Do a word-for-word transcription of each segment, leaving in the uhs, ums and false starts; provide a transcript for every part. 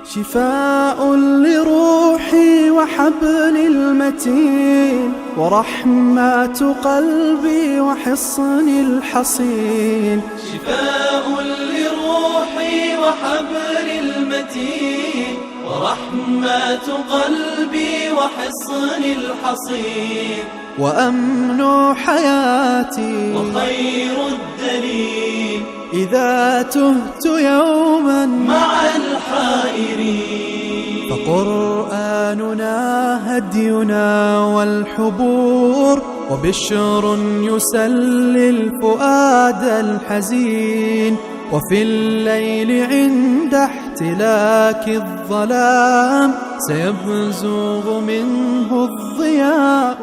شفاء لروحي وحبل المتين، ورحمة قلبي وحصن الحصين. شفاء لروحي وحبل المتين، ورحمة قلبي وحصن الحصين. وأمن حياتي وخير الدليل، إذا تهت يوما مع الحائرين. فقرآننا هدينا والحبور، وبشر يسلي الفؤاد الحزين. وفي الليل عند احتلاك الظلام، سيبزغ منه الضياء.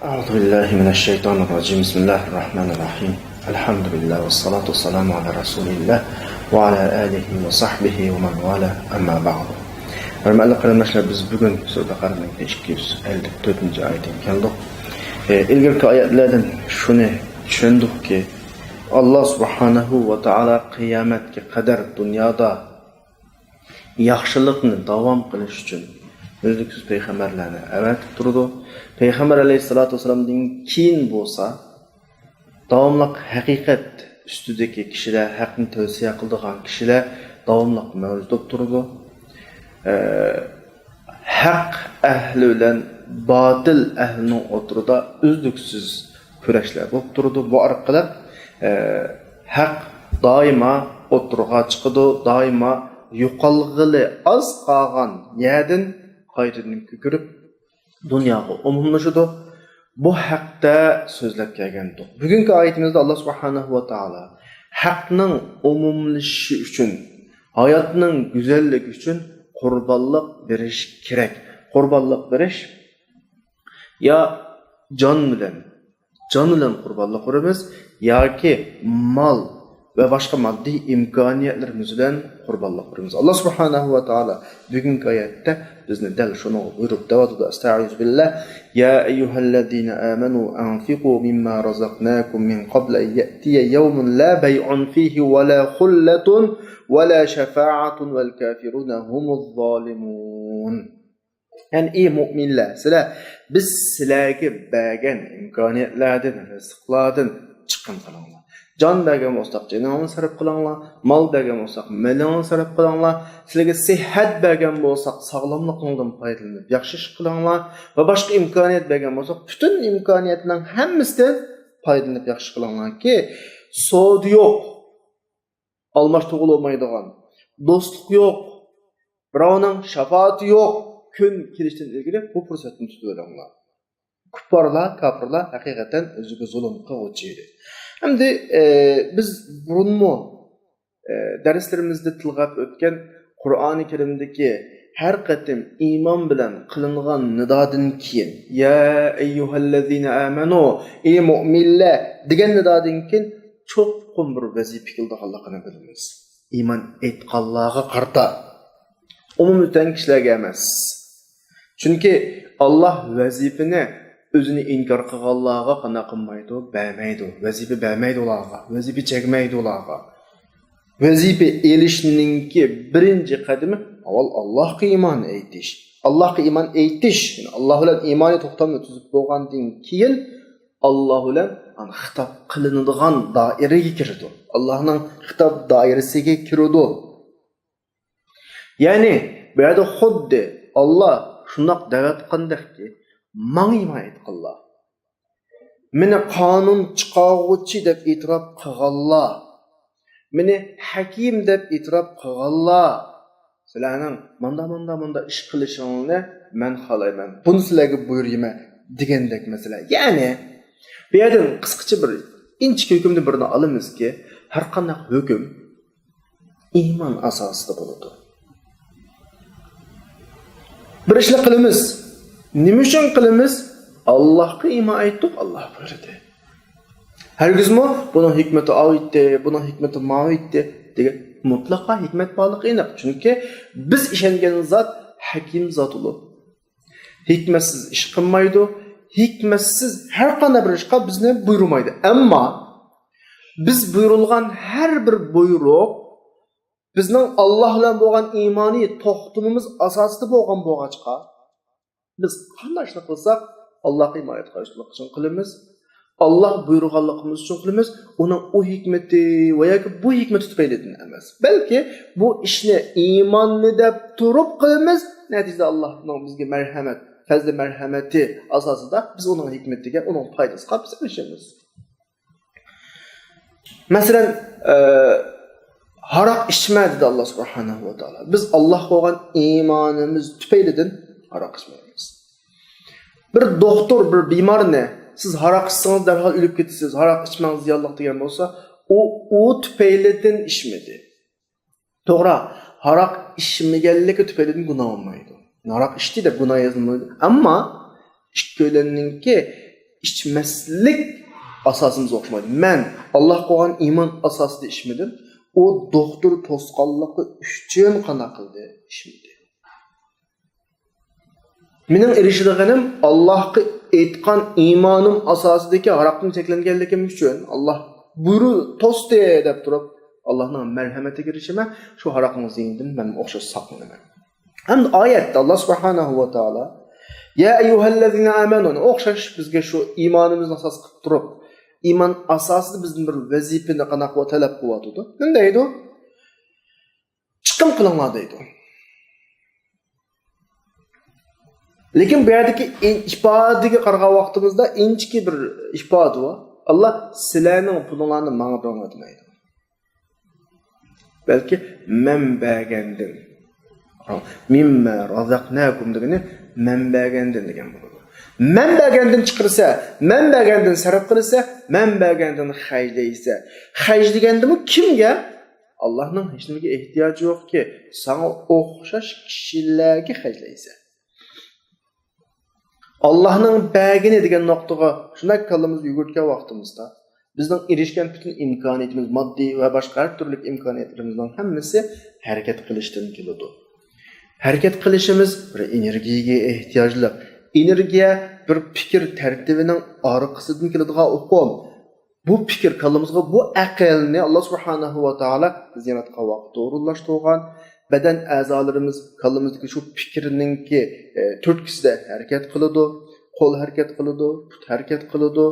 أعوذ بالله من الشيطان الرجيم. بسم الله الرحمن الرحيم. الحمد لله والصلاة والسلام على رسول الله وعلى آله وصحبه ومن والاه. أما بعد. ھۆرمەتلىك قېرىنداشلار، بىز بۈگۈن سۈرە بەقەرىنىڭ ئىككى يۈز ئەللىك تۆتىنچى ئايىتىگە كەلدۇق. ئى، ئىلگىرىكى ئايەتلەردىن شۇنى چۈشەندۇقكى، ئاللا سۇبھانەھۇ ۋە تائالا قىيامەتكە قەدەر دۇنيادا ياخشىلىقنى داۋام قىلىش ئۈچۈن ئۈزلۈكسىز پەيغەمبەرلەرنى ئەۋەتىپ تۇرىدۇ. پەيغەمبەر ئەلەيھىسسالاتۇ ۋەسسالامدىن كېيىن بولسا، داۋاملىق ھەقىقەت ئۈستىدىكى كىشىلەر، ھەقنى تەۋسىيە قىلىدىغان كىشىلەر داۋاملىق مەۋجۇت بولۇپ تۇرىدۇ. ئە، ھەق ئەھلى بىلەن باتىل ئەھلىنىڭ ئوتتۇرىدا ئۈزلۈكسىز كۈرەشلەر بولۇپ تۇرىدۇ. بۇ ئارقىلىق، ئە، ھەق دائىما ئوتتۇرىغا چىقىدۇ، دائىما يوقالغىلى ئاز قالغان يەردىن قايتىدىن كۆكىرىپ دۇنياغا ئومۇملىشىدۇ. بۇ ھەقتە سۆزلەپ كەلگەنىدۇق. بۈگۈنكى ئايىتىمىزدە ئاللا سۇبھانەھۇ ۋە تائالا ھەقنىڭ ئومۇملىشىشى ئۈچۈن، ھاياتنىڭ گۈزەللىكى ئۈچۈن قۇربانلىق بېرىش كېرەك. قۇربانلىق بېرىش يا جان بىلەن، جان بىلەن قۇربانلىق بېرىمىز ياكى مال ۋە باشقا ماددىي ئىمكانىيەتلىرىمىز بىلەن قۇربانلىق بېرىمىز. ئاللا سۇبھانەھۇ ۋە تائالا بۈگۈنكى ئايەتتە بىزنى دەل شۇنىڭغا بۇيرۇپ دەۋاتىدۇ. ئەستەئىزۇ بىللا. يا أيها الذين آمنوا أنفقوا مما رزقناكم من قبل أن يأتي يوم لا بيع فيه ولا خلة ولا شفاعة والكافرون هم الظالمون. يەنى، ئى مۆمىنلەر، سىلەر بىز سىلەرگە بەرگەن ئىمكانىيەتلەردىن، رىزىقلاردىن چىقىم قىلىڭلار. جان بەرگەن بولساق، جېنىڭلارنى سەرپ قىلىڭلار. مال بەرگەن بولساق، مېلىڭلارنى سەرپ قىلىڭلار. سىلەرگە سېھەت بەرگەن بولساق، ساغلاملىقىڭلاردىن پايدىلىنىپ ياخشى ئىش قىلىڭلار. ۋە باشقا ئىمكانىيەت بەرگەن بولساق، پۈتۈن ئىمكانىيەتنىڭ ھەممىسىدىن پايدىلىنىپ ياخشى قىلىڭلاركى، سودا يوق، ئالماشتۇرغىلى بولمايدىغان، دوستلۇق يوق، بىراۋنىڭ شاپائىتى يوق كۈن كېلىشتىن ئىلگىرى بۇ پۇرسەتنى تۇتۇۋېلىڭلار. كۇپپارلار، كاپىرلار ھەقىقەتەن ئۆزىگە زۇلۇم قىلغۇچى ئىدى. ئەمدى، ئە، بىز بۇرۇنمۇ، ئە، دەرسلىرىمىزدە تىلغا ئۆتكەن قۇرئانى كەرىمدىكى ھەر قېتىم ئىمان بىلەن قىلىنغان نىدادىن كېيىن، يا ئەييۇھەللەزىنە ئامەنۇ، ئى مۆمىنلەر دېگەن نىدادىن كېيىن چوقۇم بىر ۋەزىپە كېلىدىغانلىقىنى بىلىمىز. ئىمان ئېيتقانلارغا قارىتا. ئومۇميۈزەن كىشىلەرگە ئەمەس. چۈنكى ئاللا ۋەزىپىنى ئۆزىنى ئىنكار قىلغانلارغا قانداق قىلمايدۇ؟ بەرمەيدۇ. ۋەزىپە بەرمەيدۇ ئۇلارغا. ۋەزىپە چەكمەيدۇ ئۇلارغا. ۋەزىپە ئېلىشنىڭكى بىرىنچى قەدىمى ئاۋۋال ئاللاھقا ئىمان ئېيتىش. ئاللاھقا ئىمان ئېيتىش، يەنى ئاللا بىلەن ئىمانى توختامنى تۈزۈپ بولغاندىن كېيىن، ئاللا بىلەن خىتاب قىلىنىدىغان دائىرىگە كىرىدۇ. ئاللانىڭ خىتاب دائىرىسىگە كىرىدۇ. يەنى، بۇ يەردە خۇددى ئاللا شۇنداق دەۋەت قىلغاندەككى، ماڭا ئىمان ئېيتقانلار، مېنى قانۇن چىقارغۇچى دەپ ئېتىراپ قىلغانلار، مېنى ھەكىم دەپ ئېتىراپ قىلغانلار، سىلەرنىڭ ماندا، ماندا، ماندا ئىش قىلىشىڭلارنى مەن خالايمەن، بۇنى سىلەرگە بۇيرۇيمەن دېگەندەك مەسىلە. يەنى، بۇ يەردىن قىسقىچە بىر ئىنچىكە ھۆكۈمدىن بىرنى ئالىمىزكى، ھەر قانداق ھۆكۈم ئىمان ئاساسىدا بولىدۇ. بىر ئىشنى قىلىمىز. نېمە ئۈچۈن قىلىمىز؟ ئاللاھقا ئىمان ئېيتتۇق، ئاللاھ بۇيرۇدى. ھەرگىزمۇ بۇنىڭ ھېكمىتى ئاۋۇ ئىدى، بۇنىڭ ھېكمىتى ماۋۇ ئىدى دېگەن مۇتلەقا ھېكمەت بارلىقى ئېنىق. چۈنكى بىز ئىشەنگەن زات ھەكىم زات ئۇلۇغ. ھېكمەتسىز ئىش قىلمايدۇ، ھېكمەتسىز ھەر قانداق بىر ئىشقا بىزنى بۇيرۇمايدۇ. ئەمما بىز بۇيرۇلغان ھەر بىر بۇيرۇق بىزنىڭ ئاللاھ بىلەن بولغان ئىمانىي توختىمىمىز ئاساسىدا بولغان بولغاچقا، بىز قانداق ئىشنى قىلساق، ئاللاھقا ئىمان ئېيتقان ئىشنى قىلىمىز. ئاللاھ بۇيرۇغانلىقىمىز ئۈچۈن قىلىمىز، ئۇنىڭ ئۇ ھېكمىتى ۋە ياكى بۇ ھېكمىتى تۈپەيلىدىن ئەمەس. بەلكى بۇ ئىشنى ئىماننى دەپ تۇرۇپ قىلىمىز، نەتىجىدە ئاللاھنىڭ بىزگە مەرھەمەت، پەزلى مەرھەمىتى ئاساسىدا بىز ئۇنىڭ ھېكمىتىگە، ئۇنىڭ پايدىسىغا بىز ئېرىشىمىز. مەسىلەن، ئە، ھاراق ئىچمە دېدى ئاللاھ سۇبھانەھۇ ۋە تائالا. بىز ئاللاھقا بولغان ئىمانىمىز تۈپەيلىدىن ھاراق ئىچمەيمىز. بىر دوختۇر بىر بىمارنى، سىز ھاراق ئىچسىڭىز دەرھال ئۆلۈپ كېتىسىز، ھاراق ئىچمەڭ زىيانلىق دېگەن بولسا، ئۇ، ئۇ تۈپەيلىدىن ئىچمىدى. توغرا، ھاراق ئىچمىگەنلىكى تۈپەيلىدىن گۇناھ بولمايدۇ. ھاراق ئىچتى دەپ گۇناھ يېزىلمايدۇ. ئەمما ئىككىيلەننىڭكى ئىچمەسلىك ئاساسىمىز ئوخشىمايدۇ. مەن ئاللاھقا بولغان ئىمان ئاساسىدا ئىچمىدىم. ئۇ دوختۇر توسقانلىقى ئۈچۈن قانداق قىلدى؟ ئىچمىدى. مېنىڭ ئېرىشىدىغىنىم ئاللاھقا ئېيتقان ئىمانىم ئاساسىدىكى ھاراقتىن چەكلەنگەنلىكىم ئۈچۈن، ئاللاھ بۇيرۇ توستى دەپ تۇرۇپ، ئاللاھنىڭ مەرھەمىتىگە ئېرىشىمەن، شۇ ھاراقنىڭ زىيىنىدىن مەن ئوخشاش ساقلىنىمەن. ھەمدە ئايەتتە ئاللاھ سۇبھانەھۇ ۋە تائالا، يا ئەييۇھەللەزىنە ئامەنۇ، ئوخشاش بىزگە شۇ ئىمانىمىزنى ئاساس قىلىپ تۇرۇپ، ئىمان ئاساسىدا بىزدىن بىر ۋەزىپىنى قانداق تەلەپ قىلىۋاتىدۇ. نېمە دەيدۇ؟ چىقىم قىلىڭلار دەيدۇ. لېكىن بۇ يەردىكى ئىن-، ئىپادىگە قارىغان ۋاقتىمىزدا ئىنچىكە بىر ئىپادە بار. ئاللاھ سىلەرنىڭ پۇلۇڭلارنى ماڭا بېرىڭلار دېمەيدۇ. بەلكى مەن بەرگەندىن. مىمما رازاقناكۇم دېگىنى مەن بەرگەندىن دېگەن بولىدۇ. مەن بەرگەندىن چىقىرسا، مەن بەرگەندىن سەرپ قىلسا، مەن بەرگەندىن خەجلەيسە. خەجلىگەندىمۇ كىمگە؟ ئاللاھنىڭ ھېچنېمىگە ئېھتىياجى يوقكى، ساڭا ئوخشاش كىشىلەرگە خەجلەيسەن. ئاللاھنىڭ بەرگىنى دېگەن نۇقتىغا شۇنداق كاللىمىزنى يۈگۈرتكەن ۋاقتىمىزدا، بىزنىڭ ئېرىشكەن پۈتۈن ئىمكانىيىتىمىز، ماددىي ۋە باشقا ھەر تۈرلۈك ئىمكانىيەتلىرىمىزنىڭ ھەممىسى ھەرىكەت قىلىشتىن كېلىدۇ. ھەرىكەت قىلىشىمىز بىر ئېنېرگىيەگە ئېھتىياجلىق. ئېنېرگىيە بىر پىكىر تەرتىبىنىڭ ئارقىسىدىن كېلىدىغان ئۇقۇم. بۇ پىكىر كاللىمىزغا، بۇ ئەقىلنى ئاللاھ سۇبھانەھۇ ۋە تائالا بىز ياراتقان ۋاقىتتا ئورۇنلاشتۇرغان. بەدەن ئەزالىرىمىز كاللىمىزدىكى شۇ پىكىرنىڭكى، ئە، تۈرتكىسىدە ھەرىكەت قىلىدۇ. قول ھەرىكەت قىلىدۇ، پۇت ھەرىكەت قىلىدۇ.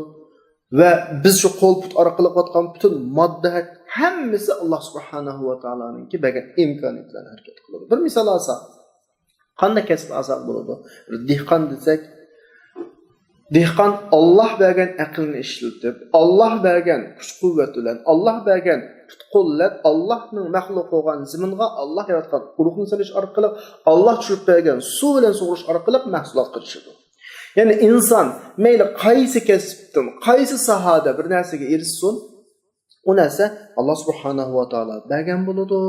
ۋە بىز شۇ قول پۇت ئارقىلىق قىلىۋاتقان پۈتۈن ماددە ھەر-، ھەممىسى ئاللاھ سۇبھانەھۇ ۋە تائالانىڭكى بەرگەن ئىمكانىيەت بىلەن ھەرىكەت قىلىدۇ. بىر مىسال ئالساق، قانداق كەسىپنى ئالساق بولىدۇ؟ بىر دېھقان دېسەك، دېھقان ئاللاھ بەرگەن ئەقىلنى ئىشلىتىپ، ئاللاھ بەرگەن كۈچ-قۇۋۋەت بىلەن، ئاللاھ بەرگەن پۇت-قول بىلەن، ئاللاھنىڭ مەخلۇق قىلغان زېمىنغا ئاللاھ ياراتقان ئۇرۇقنى سېلىش ئارقىلىق، ئاللاھ چۈشۈرۈپ بەرگەن سۇ بىلەن سۇغۇرۇش ئارقىلىق مەھسۇلات قىلىشىدۇ. يەنى ئىنسان مەيلى قايسى كەسىپتىن، قايسى ساھەدە بىر نەرسىگە ئېرىشسۇن، ئۇ نەرسە ئاللاھ سۇبھانەھۇ ۋە تائالا بەرگەن بولىدۇ.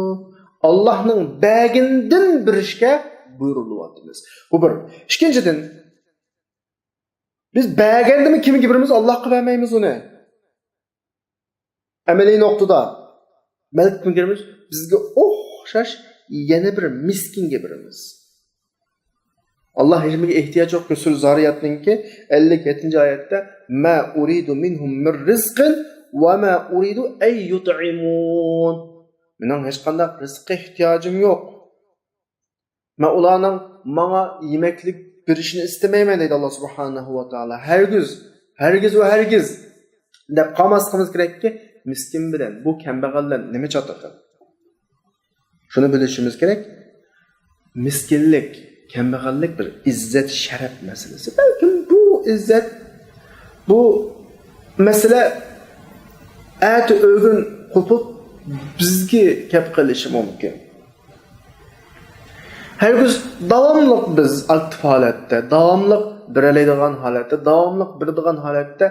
ئاللاھنىڭ بەرگىنىدىن بېرىشكە بۇيرۇلۇۋاتىمىز. بۇ بىر. ئىككىنچىدىن، بىز بەرگەندىمۇ كىمگە بېرىمىز؟ ئاللاھقا بەرمەيمىز ئۇنى. ئەمەلىي نۇقتىدا مەلىككە بېرىمىز، بىزگە ئوخشاش يەنە بىر مىسكىنگە بېرىمىز. ئاللاھ ھېچنېمىگە ئېھتىياجى يوق. سۈرە زارىياتنىڭكى ئەللىك يەتتىنچى ئايەتتە، ما ئۇرىدۇ مىنھۇم مىن رىزقىن ۋە ما ئۇرىدۇ ئەن يۇتئىمۇن. مېنىڭ ھېچقانداق رىزىققا ئېھتىياجىم يوق. مەن ئۇلارنىڭ ماڭا يېمەكلىك بېرىشىنى ئىستىمەيمەن دەيدۇ ئاللاھ سۇبھانەھۇ ۋە تائالا. ھەرگىز، ھەرگىز ۋە ھەرگىز دەپ قالماسلىقىمىز كېرەككى، مىسكىن بىلەن بۇ كەمبەغەل بىلەن نېمە چاتىقى؟ شۇنى بىلىشىمىز كېرەك، مىسكىنلىك، كەمبەغەللىك بىر ئىززەت، شەرەپ مەسىلىسى. بەلكىم بۇ ئىززەت، بۇ مەسىلە ئەتە ئۆگۈن قوپۇپ بىزگە كەپ قېلىشى مۇمكىن. ھەرگىز داۋاملىق بىز ئاكتىپ ھالەتتە، داۋاملىق بېرەلەيدىغان ھالەتتە، داۋاملىق بېرىدىغان ھالەتتە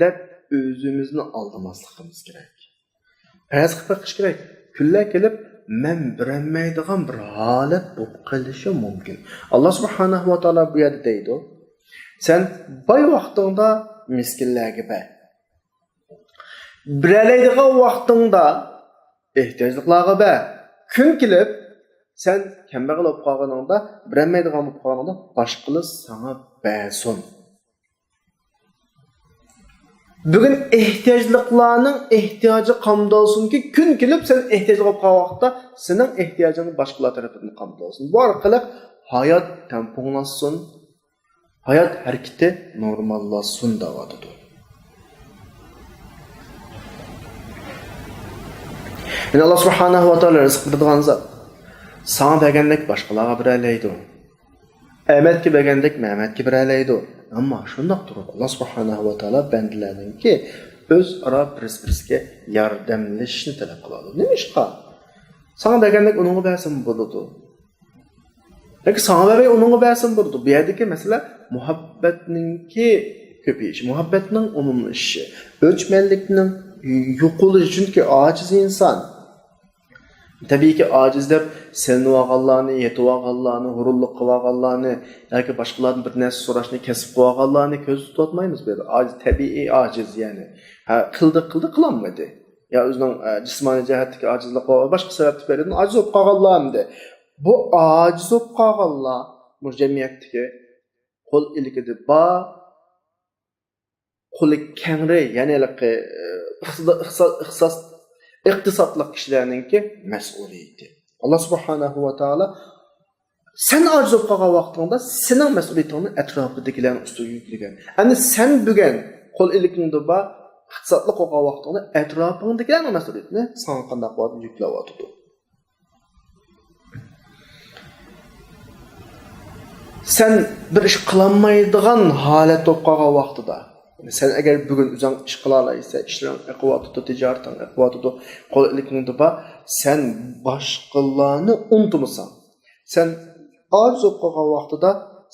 دەپ ئۆزىمىزنى ئالدىماسلىقىمىز كېرەك. پەرەز قىلىپ بېقىش كېرەك. كۈنلەر كېلىپ، مەن بېرەلمەيدىغان بىر ھالەت بولۇپ قېلىشى مۇمكىن. ئاللاھ سۇبھانەھۇ ۋە تائالا بۇ يەردە دەيدۇ، سەن باي ۋاقتىڭدا مىسكىنلەرگە بەر. بېرەلەيدىغان ۋاقتىڭدا ئېھتىياجلىقلارغا بەر. كۈن كېلىپ، سەن كەمبەغەل بولۇپ قالغىنىڭدا، بېرەلمەيدىغان بولۇپ قالغىنىڭدا، باشقىلار ساڭا بەرسۇن. بۈگۈن ئېھتىياجلىقلارنىڭ ئېھتىياجى قامدالسۇنكى، كۈن كېلىپ سەن ئېھتىياجلىق بولۇپ قالغان ۋاقىتتا سېنىڭ ئېھتىياجىڭ باشقىلار تەرىپىدىن قامدالسۇن. بۇ ئارقىلىق ھايات تەڭپۇڭلاشسۇن، ھايات ھەرىكىتى نورماللاشسۇن دەۋاتىدۇ. يەنى ئاللا سۇبھانەھۇ ۋە تائالا رىزىق بېرىدىغان زات. ساڭا بەرگەندەك باشقىلارغا بېرەلەيدۇ. ئەمەتكە بەرگەندەك مەمەتكە بېرەلەيدۇ. ئەمما شۇنداق تۇرۇپ، ئاللا سۇبھانەھۇ ۋە تائالا بەندىلەرنىڭكى ئۆزئارا بىرسى-بىرسىگە ياردەملىشىشنى تەلەپ قىلىدۇ. نېمىشقا؟ ساڭا بەرگەندەك ئۇنىڭغا بەرسىمۇ بولىدۇ. ياكى ساڭا بەرمەي ئۇنىڭغا بەرسىمۇ بولىدۇ. بۇ يەردىكى مەسىلە مۇھەببەتنىڭكى كۆپىيىشى، مۇھەببەتنىڭ ئومۇملىشىشى، ئۆچمەنلىكنىڭ يوقىلىشى. چۈنكى ئاجىز ئىنسان. تەبىئىيكى، ئاجىز دەپ سېلىنىۋالغانلارنى، يېتىۋالغانلارنى، ھۇرۇنلۇق قىلىۋالغانلارنى ياكى باشقىلاردىن بىر نەرسە سوراشنى كەسىپ قىلىۋالغانلارنى كۆزدە تۇتۇۋاتمايمىز بۇ يەردە. ئاجىز، تەبىئىي ئاجىز، يەنى، ھە، قىلدى، قىلدى، قىلالمىدى. يا ئۆزىنىڭ، ئە، جىسمانىي جەھەتتىكى ئاجىزلىقى ۋە باشقا سەۋەب تۈپەيلىدىن ئاجىز بولۇپ قالغانلارمىدى؟ بۇ ئاجىز بولۇپ قالغانلار، بۇ جەمئىيەتتىكى قول ئىلكىدە بار، قولى كەڭرى، يەنى ھېلىقى، ئىقتىدا-، ئىقتىسا-، ئىقتىساس-، ئىقتىسادلىق كىشىلەرنىڭكى مەسئۇلىيىتى. ئاللا سۇبھانەھۇ ۋە تائالا سەن ئاجىز بولۇپ قالغان ۋاقتىڭدا سېنىڭ مەسئۇلىيىتىڭنى ئەتراپىدىكىلەرنىڭ ئۈستىگە يۈكلىگەن. ئەمدى سەن بۈگۈن قول ئىلكىڭدە بار، ئىقتىسادلىق بولغان ۋاقتىڭدا ئەتراپىڭدىكىلەرنىڭ مەسئۇلىيىتىنى ساڭا قانداق بولۇپ يۈكلەۋاتىدۇ؟ سەن بىر ئىش قىلالمايدىغان ھالەت بولۇپ قالغان ۋاقتىدا، سەن ئەگەر بۈگۈن ئۆزۈڭ ئىش قىلالايسەن، ئىشلىرىڭ ئېقىۋاتىدۇ، تىجارىتىڭ ئېقىۋاتىدۇ، قول ئىلكىڭدە بار، سەن باشقىلارنى ئۇنتۇمىساڭ، سەن ئاجىز بولۇپ قالغان ۋاقتىدا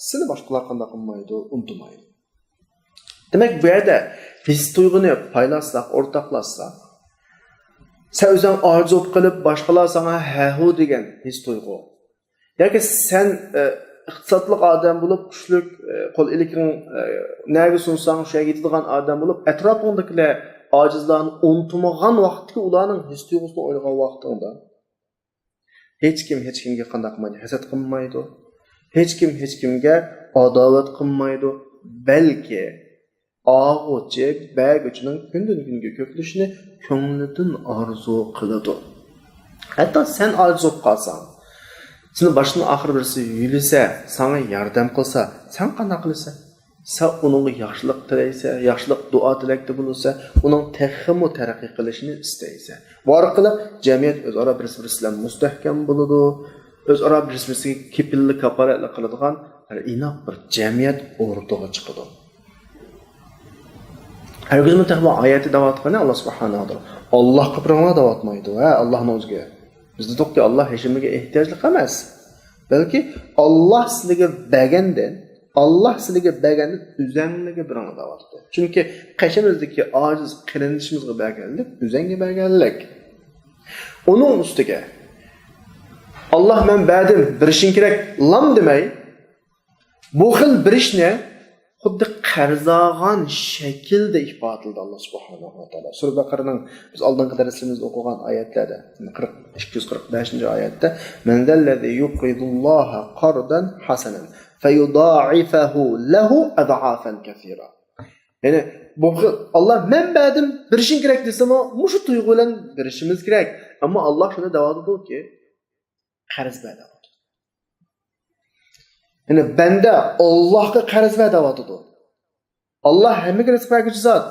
سېنى باشقىلار قانداق قىلمايدۇ، ئۇنتۇمايدۇ. دېمەك، بۇ يەردە ھېس تۇيغۇنى پايلاشساق، ئورتاقلاشساق، سەن ئۆزۈڭ ئاجىز بولۇپ قېلىپ، باشقىلار ساڭا ھە-ھۇ دېگەن ھېس تۇيغۇ. ياكى سەن، ئە، ئىقتىسادلىق ئادەم بولۇپ، كۈچلۈك، ئە، قول ئىلكىڭ، ئە، نەگە سۇنساڭ، شۇ يەرگە يېتىدىغان ئادەم بولۇپ، ئەتراپىڭدىكىلەر ئاجىزلارنى ئۇنتۇمىغان ۋاقىتتىكى ئۇلارنىڭ ھېس تۇيغۇسىنى ئويلىغان ۋاقتىڭدا، ھېچكىم ھېچكىمگە قانداق قىلمايدۇ؟ ھەسەت قىلمايدۇ. ھېچكىم ھېچكىمگە ئاداۋەت قىلمايدۇ. بەلكى ئالغۇچى، بەرگۈچىنىڭ كۈندىن-كۈنگە كۆپىيىشىنى كۆڭلىدىن ئارزۇ قىلىدۇ. ھەتتا سەن ئاجىز بولۇپ قالساڭ، سېنى باشتىن ئاخىر بىرسى يۆلىسە، ساڭا ياردەم قىلسا، سەن قانداق قىلىسەن؟ سەن ئۇنىڭغا ياخشىلىق تىلەيسەن، ياخشىلىق دۇئا تىلەكتە بولىسەن، ئۇنىڭ تېخىمۇ تەرەققىي قىلىشىنى ئىستەيسەن. بۇ ئارقىلىق جەمئىيەت ئۆزئارا بىرسى-بىرسى بىلەن مۇستەھكەم بولىدۇ. ئۆزئارا بىرسى-بىرسىگە كېپىللىك، كاپالەتلىك قىلىدىغان بىر ئىناق بىر جەمئىيەت ئوتتۇرىغا چىقىدۇ. ھەرگىزمۇ تېخى بۇ ئايەتتە دەۋاتقىنى ئاللا سۇبھانەھۇ ۋە تائالا ئاللاھقا بېرىڭلار دەۋاتمايدۇ. ھە، ئاللاھنىڭ ئۆزىگە. بىز دېدۇقكى، ئاللا ھېچنېمىگە ئېھتىياجلىق ئەمەس. بەلكى ئاللا سىلىگە بەرگەندىن، ئاللا سىلىگە بەرگەندىن ئۆزەڭلىگە بېرىڭلار دەۋاتىدۇ. چۈنكى قېشىمىزدىكى ئاجىز قېرىندىشىمىزغا بەرگەنلىك ئۆزەڭگە بەرگەنلىك. ئۇنىڭ ئۈستىگە، ئاللا مەن بەردىم، بېرىشىڭ كېرەك، لام دېمەي، بۇ خىل بېرىشنى خۇددى قەرز ئالغان شەكىلدە ئىپادىلىدى ئاللا سۇبھانەھۇ ۋە تائالا. سۈرە بەقەرىنىڭ بىز ئالدىنقى دەرسلىرىمىزدە ئوقۇغان ئايەتلەردە، قىرىق، ئىككى يۈز قىرىق بەشىنچى ئايەتتە، مەن زەللەزى يۇقرىزۇللاھە قەرزەن ھەسەنەن فەيۇدائىفەھۇ لەھۇ ئەزئافەن كەسىرا. يەنى، بۇ خىل، ئاللا مەن بەردىم، بېرىشىڭ كېرەك دېسىمۇ، مۇشۇ تۇيغۇ بىلەن بېرىشىمىز كېرەك. ئەمما ئاللا شۇنى دەۋاتىدۇكى، قەرز بەر دەۋاتىدۇ. يەنى بەندە ئاللاھقا قەرز بەر دەۋاتىدۇ. ئاللا ھەممىگە رىزىق بەرگۈچى زات.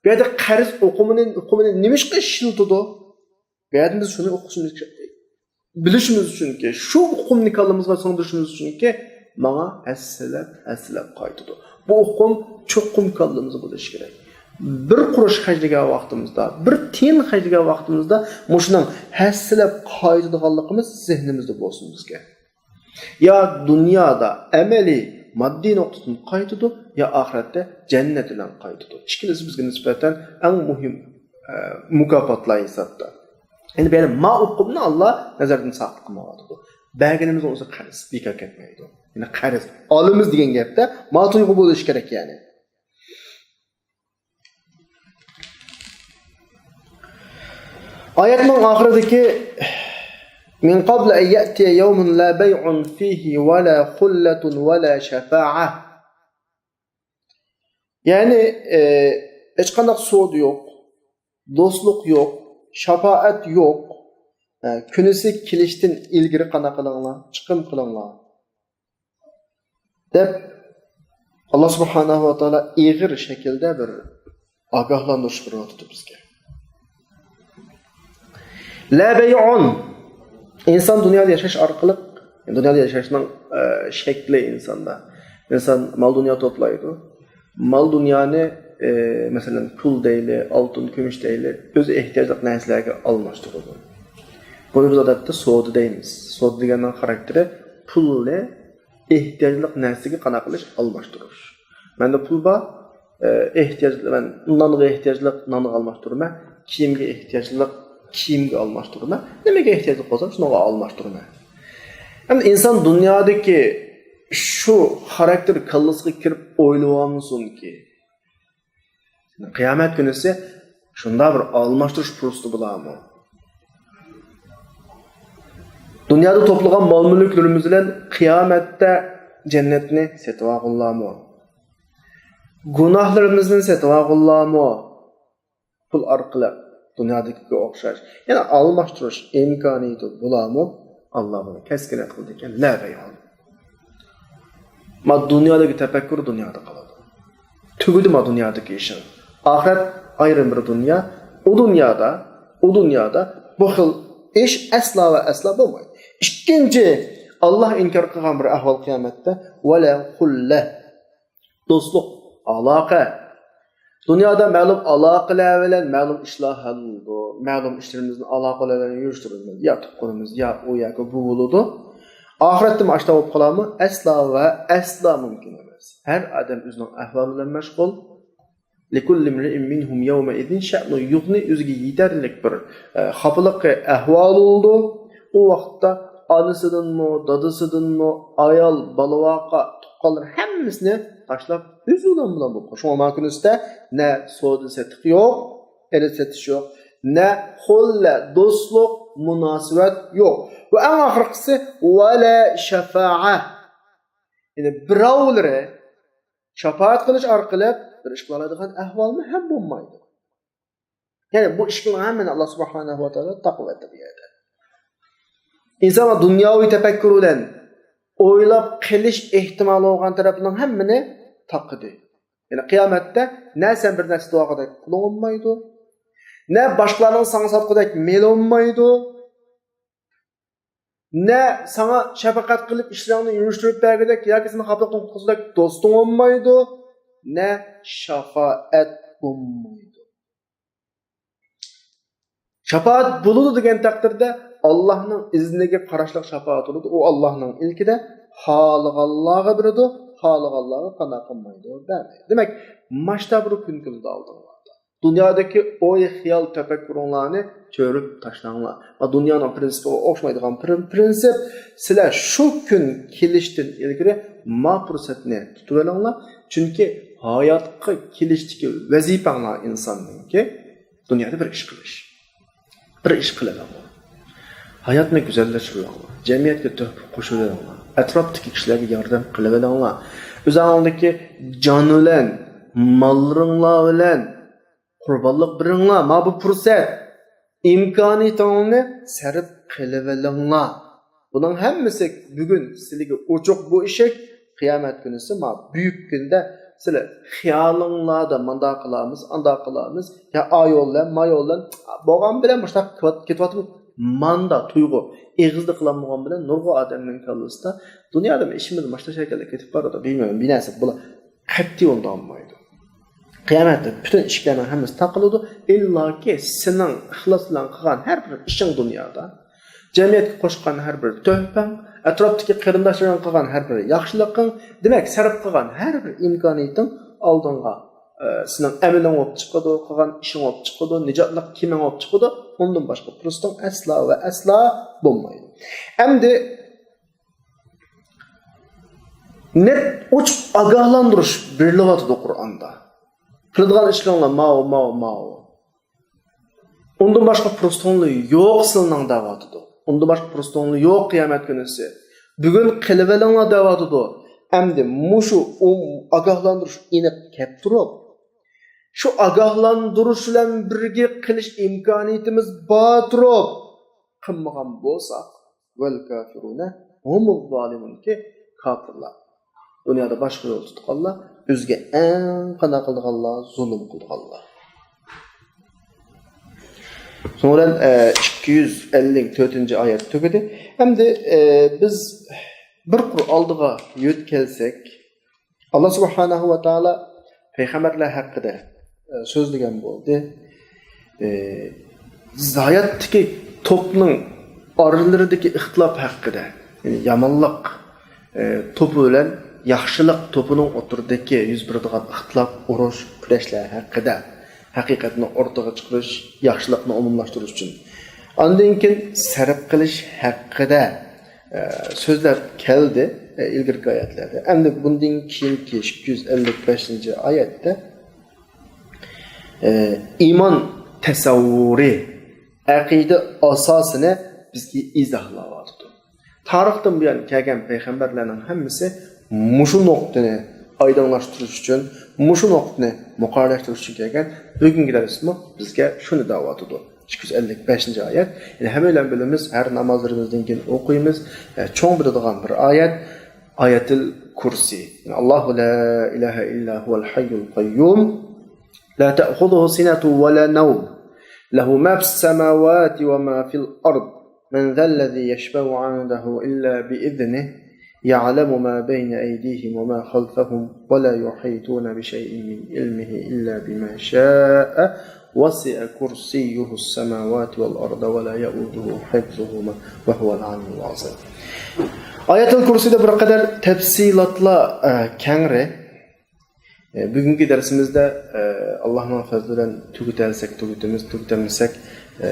بۇ يەردە قەرز ئۇقۇمىنى، ئۇقۇمىنى نېمىشقا ئىشلىتىدۇ؟ بۇ يەردىن بىز شۇنى ئوقۇشىمىز، بىلىشىمىز ئۈچۈنكى، شۇ ئۇقۇمنى كاللىمىزغا سىڭدۈرۈشىمىز ئۈچۈنكى، ماڭا ھەسسىلەپ، ھەسسىلەپ قايتىدۇ. بۇ ئۇقۇم چوقۇم كاللىمىزدا بولۇشى كېرەك. بىر قۇرۇش خەجلىگەن ۋاقتىمىزدا، بىر تىيىن خەجلىگەن ۋاقتىمىزدا مۇشۇنىڭ ھەسسىلەپ قايتىدىغانلىقىمىز زېھنىمىزدە بولسۇن بىزگە. يا دۇنيادا ئەمەلىي، ماددىي نۇقتىدىن قايتىدۇ، يا ئاخىرەتتە جەننەت بىلەن قايتىدۇ. ئىككىلىسى بىزگە نىسبەتەن ئەڭ مۇھىم، ئە، مۇكاپاتلار ھېسابتا. يەنى بۇ يەردە ما ئۇقۇمنى ئاللا نەزەردىن ساقىت قىلمايۋاتىدۇ. بەرگىنىمىزنىڭ ئۆزى قەرز، بىكار كەتمەيدۇ. يەنى قەرز ئالىمىز دېگەن گەپتە ما تۇيغۇ بولۇشى كېرەك يەنى. ئايەتنىڭ ئاخىرىدىكى، من قبل أن يأتي يوم لا بيع فيه ولا خلة ولا شفاعة. يەنى، ئى، ھېچقانداق سودا يوق، دوستلۇق يوق، شاپائەت يوق. ئە، كۈنىسى كېلىشتىن ئىلگىرى قانداق قىلىڭلار؟ چىقىم قىلىڭلار. دەپ، ئاللا سۇبھانەھۇ ۋە تائالا ئېغىر شەكىلدە بىر ئاگاھلاندۇرۇش بېرىۋاتىدۇ بىزگە. لا بيع. ئىنسان دۇنيادا ياشاش ئارقىلىق، دۇنيادا ياشاشنىڭ، ئە، شەكلى ئىنساندا. ئىنسان مال-دۇنيا توپلايدۇ. مال-دۇنيانى، ئە، مەسىلەن، پۇل دەيلى، ئالتۇن، كۈمۈش دەيلى، ئۆزى ئېھتىياجلىق نەرسىلەرگە ئالماشتۇرىدۇ. بۇنى بىز ئادەتتە سودا دەيمىز. سودا دېگەننىڭ خاراكتېرى پۇلنى ئېھتىياجلىق نەرسىگە قانداق قىلىش؟ ئالماشتۇرۇش. مەندە پۇل بار، ئە، ئېھتىياج، مەن نانغا ئېھتىياجلىق نانغا ئالماشتۇرىمەن، كىيىمگە ئېھتىياجلىق كىيىمگە ئالماشتۇرىمەن، نېمىگە ئېھتىياجلىق بولسام، شۇنىڭغا ئالماشتۇرىمەن. ئەمدى ئىنسان دۇنيادىكى شۇ خاراكتېر كاللىسىغا كىرىپ ئويلىۋالمىسۇنكى، قىيامەت كۈنىسى شۇنداق بىر ئالماشتۇرۇش پۇرسىتى بولارمۇ؟ دۇنيادا توپلىغان مال-مۈلۈكلىرىمىز بىلەن قىيامەتتە جەننەتنى سېتىۋالغىلىمۇ؟ گۇناھلىرىمىزنى سېتىۋالغىلىمۇ؟ پۇل ئارقىلىق دۇنيادىكىگە ئوخشاش يەنە ئالماشتۇرۇش ئىمكانىيىتى بولارمۇ؟ ئاللا بۇنى كەسكىن رەت قىلىدىكەن. لا بيع. ما دۇنيادىكى تەپەككۇر دۇنيادا قالىدۇ. تۈگىدى ما دۇنيادىكى ئىشىڭ. ئاخىرەت ئايرىم بىر دۇنيا. ئۇ دۇنيادا، ئۇ دۇنيادا بۇ خىل ئىش ئەسلا ۋە ئەسلا بولمايدۇ. ئىككىنچى، ئاللا ئىنكار قىلغان بىر ئەھۋال قىيامەتتە، ۋەلا خۇللە. دوستلۇق، ئالاقە. دۇنيادا مەلۇم ئالاقىلەر بىلەن مەلۇم ئىشلار ھەل بولىدۇ. مەلۇم ئىشلىرىمىزنى ئالاقىلەر بىلەن يۈرۈشتۈرىمىز. يا تۇغقىنىمىز، يا ئۇ ياكى بۇ بولىدۇ. ئاخىرەتتىمۇ ئاشۇنداق بولۇپ قالارمۇ؟ ئەسلا ۋە ئەسلا مۇمكىن ئەمەس. ھەر ئادەم ئۆزىنىڭ ئەھۋالى بىلەن مەشغۇل. لكل امرئ منهم يومئذ شأن يغنيه. ئۆزىگە يېتەرلىك بىر، ئە، خاپىلىقى، ئەھۋالى بولىدۇ. ئۇ ۋاقىتتا ئانىسىدىنمۇ، دادىسىدىنمۇ، ئايال، بالىۋاقا، تۇغقانلىرى ھەممىسىنى تاشلاپ ئۆزى بىلەن بىلەن بولۇپ قالىدۇ. شۇڭا ما كۈنىسىدە نە سودا سېتىق يوق، ئېلىش سېتىش يوق، نە خۇللە، دوستلۇق، مۇناسىۋەت يوق. ۋە ئەڭ ئاخىرقىسى، ۋەلا شەفائە. يەنى بىراۋلىرى شاپائەت قىلىش ئارقىلىق بىر ئىش قىلالايدىغان ئەھۋالمۇ ھەم بولمايدۇ. يەنى بۇ ئىشنىڭ ھەممىنى ئاللا سۇبھانەھۇ ۋە تائالا تاقىۋەتتى بۇ يەردە. ئىنسانلار دۇنياۋى تەپەككۇر بىلەن ئويلاپ قېلىش ئېھتىمالى بولغان تەرەپنىڭ ھەممىنى تاقىدى. يەنى قىيامەتتە نە سەن بىر نەرسە دەۋاتقۇدەك پۇلۇڭ بولمايدۇ، نە باشقىلارنىڭ ساڭا ساتقۇدەك مېلى بولمايدۇ، نە ساڭا شەپەقەت قىلىپ ئىشلىرىڭنى يۈرۈشتۈرۈپ بەرگۈدەك ياكى سېنى خاپىلىقتىن قۇتقۇزغۇدەك دوستۇڭ بولمايدۇ، نە شاپائەت بولمايدۇ. شاپائەت بولىدۇ دېگەن تەقدىردە ئاللاھنىڭ ئىزنىگە قاراشلىق شاپائەت بولىدۇ. ئۇ ئاللاھنىڭ ئىلكىدە خالىغانلارغا بېرىدۇ، خالىغانلارغا قانداق قىلمايدۇ، بەرمەيدۇ. دېمەك، ماشتا بىر كۈن كېلىدۇ ئالدىڭلاردا. دۇنيادىكى ئوي، خىيال، تەپەككۇرۇڭلارنى چۆرۈپ تاشلاڭلار. ۋە دۇنيانىڭ پرىنسىپىغا ئوخشىمايدىغان پرىن-، پرىنسىپ، سىلەر شۇ كۈن كېلىشتىن ئىلگىرى ما پۇرسەتنى تۇتۇۋېلىڭلار. چۈنكى ھاياتقا كېلىشتىكى ۋەزىپەڭلار ئىنساننىڭكى دۇنيادا بىر ئىش قىلىش. بىر ئىش قىلىۋېلىڭلار. ھاياتنى گۈزەللەشتۈرۈۋېلىڭلار. جەمئىيەتكە تۆھپە قوشۇۋېلىڭلار. ئەتراپتىكى كىشىلەرگە ياردەم قىلىۋېلىڭلار. ئۆزۈڭلارنىڭكى جان بىلەن، ماللىرىڭلار بىلەن قۇربانلىق بېرىڭلار. ما بۇ پۇرسەت، ئىمكانىيىتىڭلارنى سەرپ قىلىۋېلىڭلار. بۇنىڭ ھەممىسى بۈگۈن سىلىگە ئوچۇق بۇ ئىشىك. قىيامەت كۈنىسى ما بۈيۈك كۈندە سىلەر خىيالىڭلاردا مانداق قىلارمىز، ئانداق قىلارمىز، يا ئا يول بىلەن، ما يول بىلەن، بولغان بىلەن مۇشۇنداق كېتىۋاتىدۇ. ماندا تۇيغۇ ئېغىزدا قىلالمىغان بىلەن نۇرغۇن ئادەمنىڭ كاللىسىدا دۇنيادا ئىشىمىز مۇشۇنداق شەكىلدە كېتىپ بارىدۇ، بىلمەيمەن، بىر نەرسە بۇلار قەتئىي ئۇنداق بولمايدۇ. قىيامەتتە پۈتۈن ئىشىكلەرنىڭ ھەممىسى تاقىلىدۇ. ئىللاكى سېنىڭ ئىخلاس بىلەن قىلغان ھەر بىر ئىشىڭ دۇنيادا، جەمئىيەتكە قوشقان ھەر بىر تۆھپەڭ، ئەتراپتىكى قېرىنداشلىرىڭغا قىلغان ھەر بىر ياخشىلىقىڭ، دېمەك، سەرپ قىلغان ھەر بىر ئىمكانىيىتىڭ ئالدىڭغا، ئە، سېنىڭ ئەمىلىڭ بولۇپ چىقىدۇ، قىلغان ئىشىڭ بولۇپ چىقىدۇ، نىجاتلىق كېمەڭ بولۇپ چىقىدۇ. ئۇندىن باشقا پۇرسىتىڭ ئەسلا ۋە ئەسلا بولمايدۇ. ئەمدى نەق ئوچۇق ئاگاھلاندۇرۇش بېرىلىۋاتىدۇ قۇرئاندا. قىلىدىغان ئىشلىرىڭلار ماۋۇ، ماۋۇ، ماۋۇ. ئۇندىن باشقا پۇرسىتىڭلار يوق سىلىنىڭ دەۋاتىدۇ. ئۇندىن باشقا پۇرسىتىڭلار يوق قىيامەت كۈنىسى. بۈگۈن قىلىۋېلىڭلار دەۋاتىدۇ. ئەمدى مۇشۇ ئۇ-، ئاگاھلاندۇرۇش ئېنىق كەپ تۇرۇپ، شۇ ئاگاھلاندۇرۇش بىلەن بىرگە قىلىش ئىمكانىيىتىمىز بار تۇرۇپ، قىلمىغان بولساق، ۋەل كافىرۇنە ھۇمۇز زالىمۇنكى كاپىرلار. دۇنيادا باشقا يول تۇتقانلار، ئۆزىگە ئەڭ قانا قىلىدىغانلار، زۇلۇم قىلىدىغانلار. شۇنىڭ بىلەن، ئە، ئىككى يۈز ئەللىك تۆتىنچى ئايەت تۈگىدى. ئەمدى، ئە، بىز بىر قۇر ئالدىغا يۆتكەلسەك، ئاللا سۇبھانەھۇ ۋە تائالا پەيغەمبەرلەر ھەققىدە، ئە، سۆزلىگەن بولدى. ئە، ھاياتتىكى توپنىڭ ئارىلىرىدىكى ئىختىلاپ ھەققىدە، يەنى يامانلىق، ئە، توپى بىلەن ياخشىلىق توپىنىڭ ئوتتۇرىدىكى يۈز بېرىدىغان ئىختىلاپ، ئۇرۇش، كۈرەشلەر ھەققىدە، ھەقىقەتنى ئورتىغا چىقىرىش، ياخشىلىقنى ئومۇملاشتۇرۇش ئۈچۈن. ئاندىن كېيىن سەرپ قىلىش ھەققىدە، ئە، سۆزلەپ كەلدى، ئە، ئىلگىرىكى ئايەتلەردە. ئەمدى بۇندىن كېيىنكى ئىككى يۈز ئەللىك بەشىنچى ئايەتتە، ئە، ئىمان تەسەۋۋۇرى، ئەقىدە ئاساسىنى بىزگە ئىزاھلاۋاتىدۇ. تارىختىن بۇيان كەلگەن پەيغەمبەرلەرنىڭ ھەممىسى مۇشۇ نۇقتىنى ئايدىڭلاشتۇرۇش ئۈچۈن، مۇشۇ نۇقتىنى مۇقەررەرلەشتۈرۈش ئۈچۈن كەلگەن. بۈگۈنكى دەرسمۇ بىزگە شۇنى دەۋاتىدۇ. ئىككى يۈز ئەللىك بەشىنچى ئايەت. يەنى ھەممەيلەن بىلىمىز، ھەر نامازلىرىمىزدىن كېيىن ئوقۇيمىز. ئە، چوڭ بىلىدىغان بىر ئايەت. ئايەتىل كۇرسى. يەنى، الله لا إله إلا هو الحي القيوم، لا تأخذه سنة ولا نوم، له ما في السماوات وما في الأرض، من ذا الذي يشفع عنده إلا بإذنه، يعلم ما بين أيديهم وما خلفهم، ولا يحيطون بشيء من علمه إلا بما شاء، وسع كرسيه السماوات والأرض، ولا يؤوده حفظهما، وهو العلي العظيم. ئايەتۇل كۇرسىدا بىر قەدەر تەپسىلاتلار، ئە، كەڭرى. ئە، بۈگۈنكى دەرسىمىزدە، ئە، ئاللانىڭ پەزلى بىلەن تۈگىتەلسەك تۈگىتىمىز، تۈگىتەلمىسەك، ئە،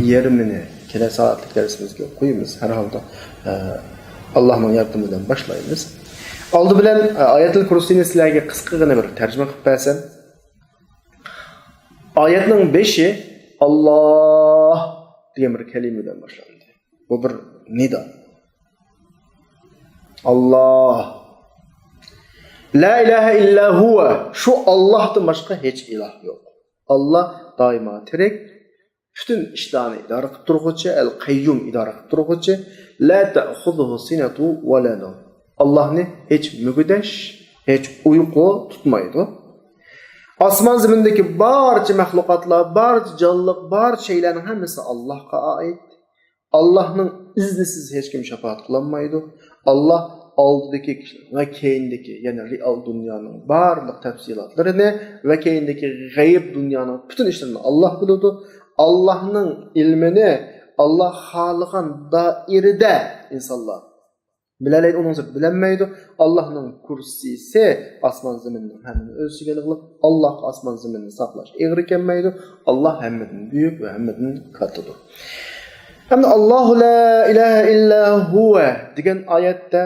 يېرىمىنى كېلەر سائەتلىك دەرسىمىزگە قويىمىز. ھەر ھالدا، ئە، ئاللانىڭ ياردىمى بىلەن باشلايمىز. ئالدى بىلەن، ئە، ئايەتۇل كۇرسىنى سىلەرگە قىسقىغىنە بىر تەرجىمە قىلىپ بەرسەم. ئايەتنىڭ بېشى «ئاللا» دېگەن بىر كەلىمە بىلەن باشلاندى. بۇ بىر نىدا. «ئاللا. لا ئىلاھە ئىللا ھۇۋە.» شۇ ئاللاھتىن باشقا ھېچ ئىلاھ يوق. ئاللا دائىما تىرىك، پۈتۈن ئىشلارنى ئىدارە قىلىپ تۇرغۇچى، ئەل قەييۇم، ئىدارە قىلىپ تۇرغۇچى. لا تەخۇزۇھۇ سىنەتۇ ۋە لا نەۋم. ئاللاھنى ھېچ مۈگدەش، ھېچ ئۇيقۇ تۇتمايدۇ. ئاسمان زېمىندىكى بارچە مەخلۇقاتلار، بارچە جانلىق، بارچە شەيلەرنىڭ ھەممىسى ئاللاھقا ئائىت. ئاللاھنىڭ ئىزنىسىز ھېچكىم شاپائەت قىلالمايدۇ. ئاللاھ ئالدىدىكى ۋە كەينىدىكى، يەنى رېئال دۇنيانىڭ بارلىق تەپسىلاتلىرىنى ۋە كەينىدىكى غەيىب دۇنيانىڭ پۈتۈن ئىشلىرىنى ئاللاھ بىلىدۇ. ئاللاھنىڭ ئىلمىنى ئاللاھ خالىغان دائىرىدە ئىنسانلار بىلەلەيدۇ، ئۇنىڭدىن سىرت بىلەلمەيدۇ. ئاللاھنىڭ كۇرسىسى ئاسمان زېمىننىڭ ھەممىنى ئۆز ئىچىگە ئېلىپ، ئاللاھقا ئاسمان زېمىننى ساقلاش ئېغىر كەلمەيدۇ. ئاللاھ ھەممىدىن بۈيۈك ۋە ھەممىدىن كاتتىدۇر. ئەمدى «ئاللاھۇ لا ئىلاھە ئىللا ھۇۋە» دېگەن ئايەتتە،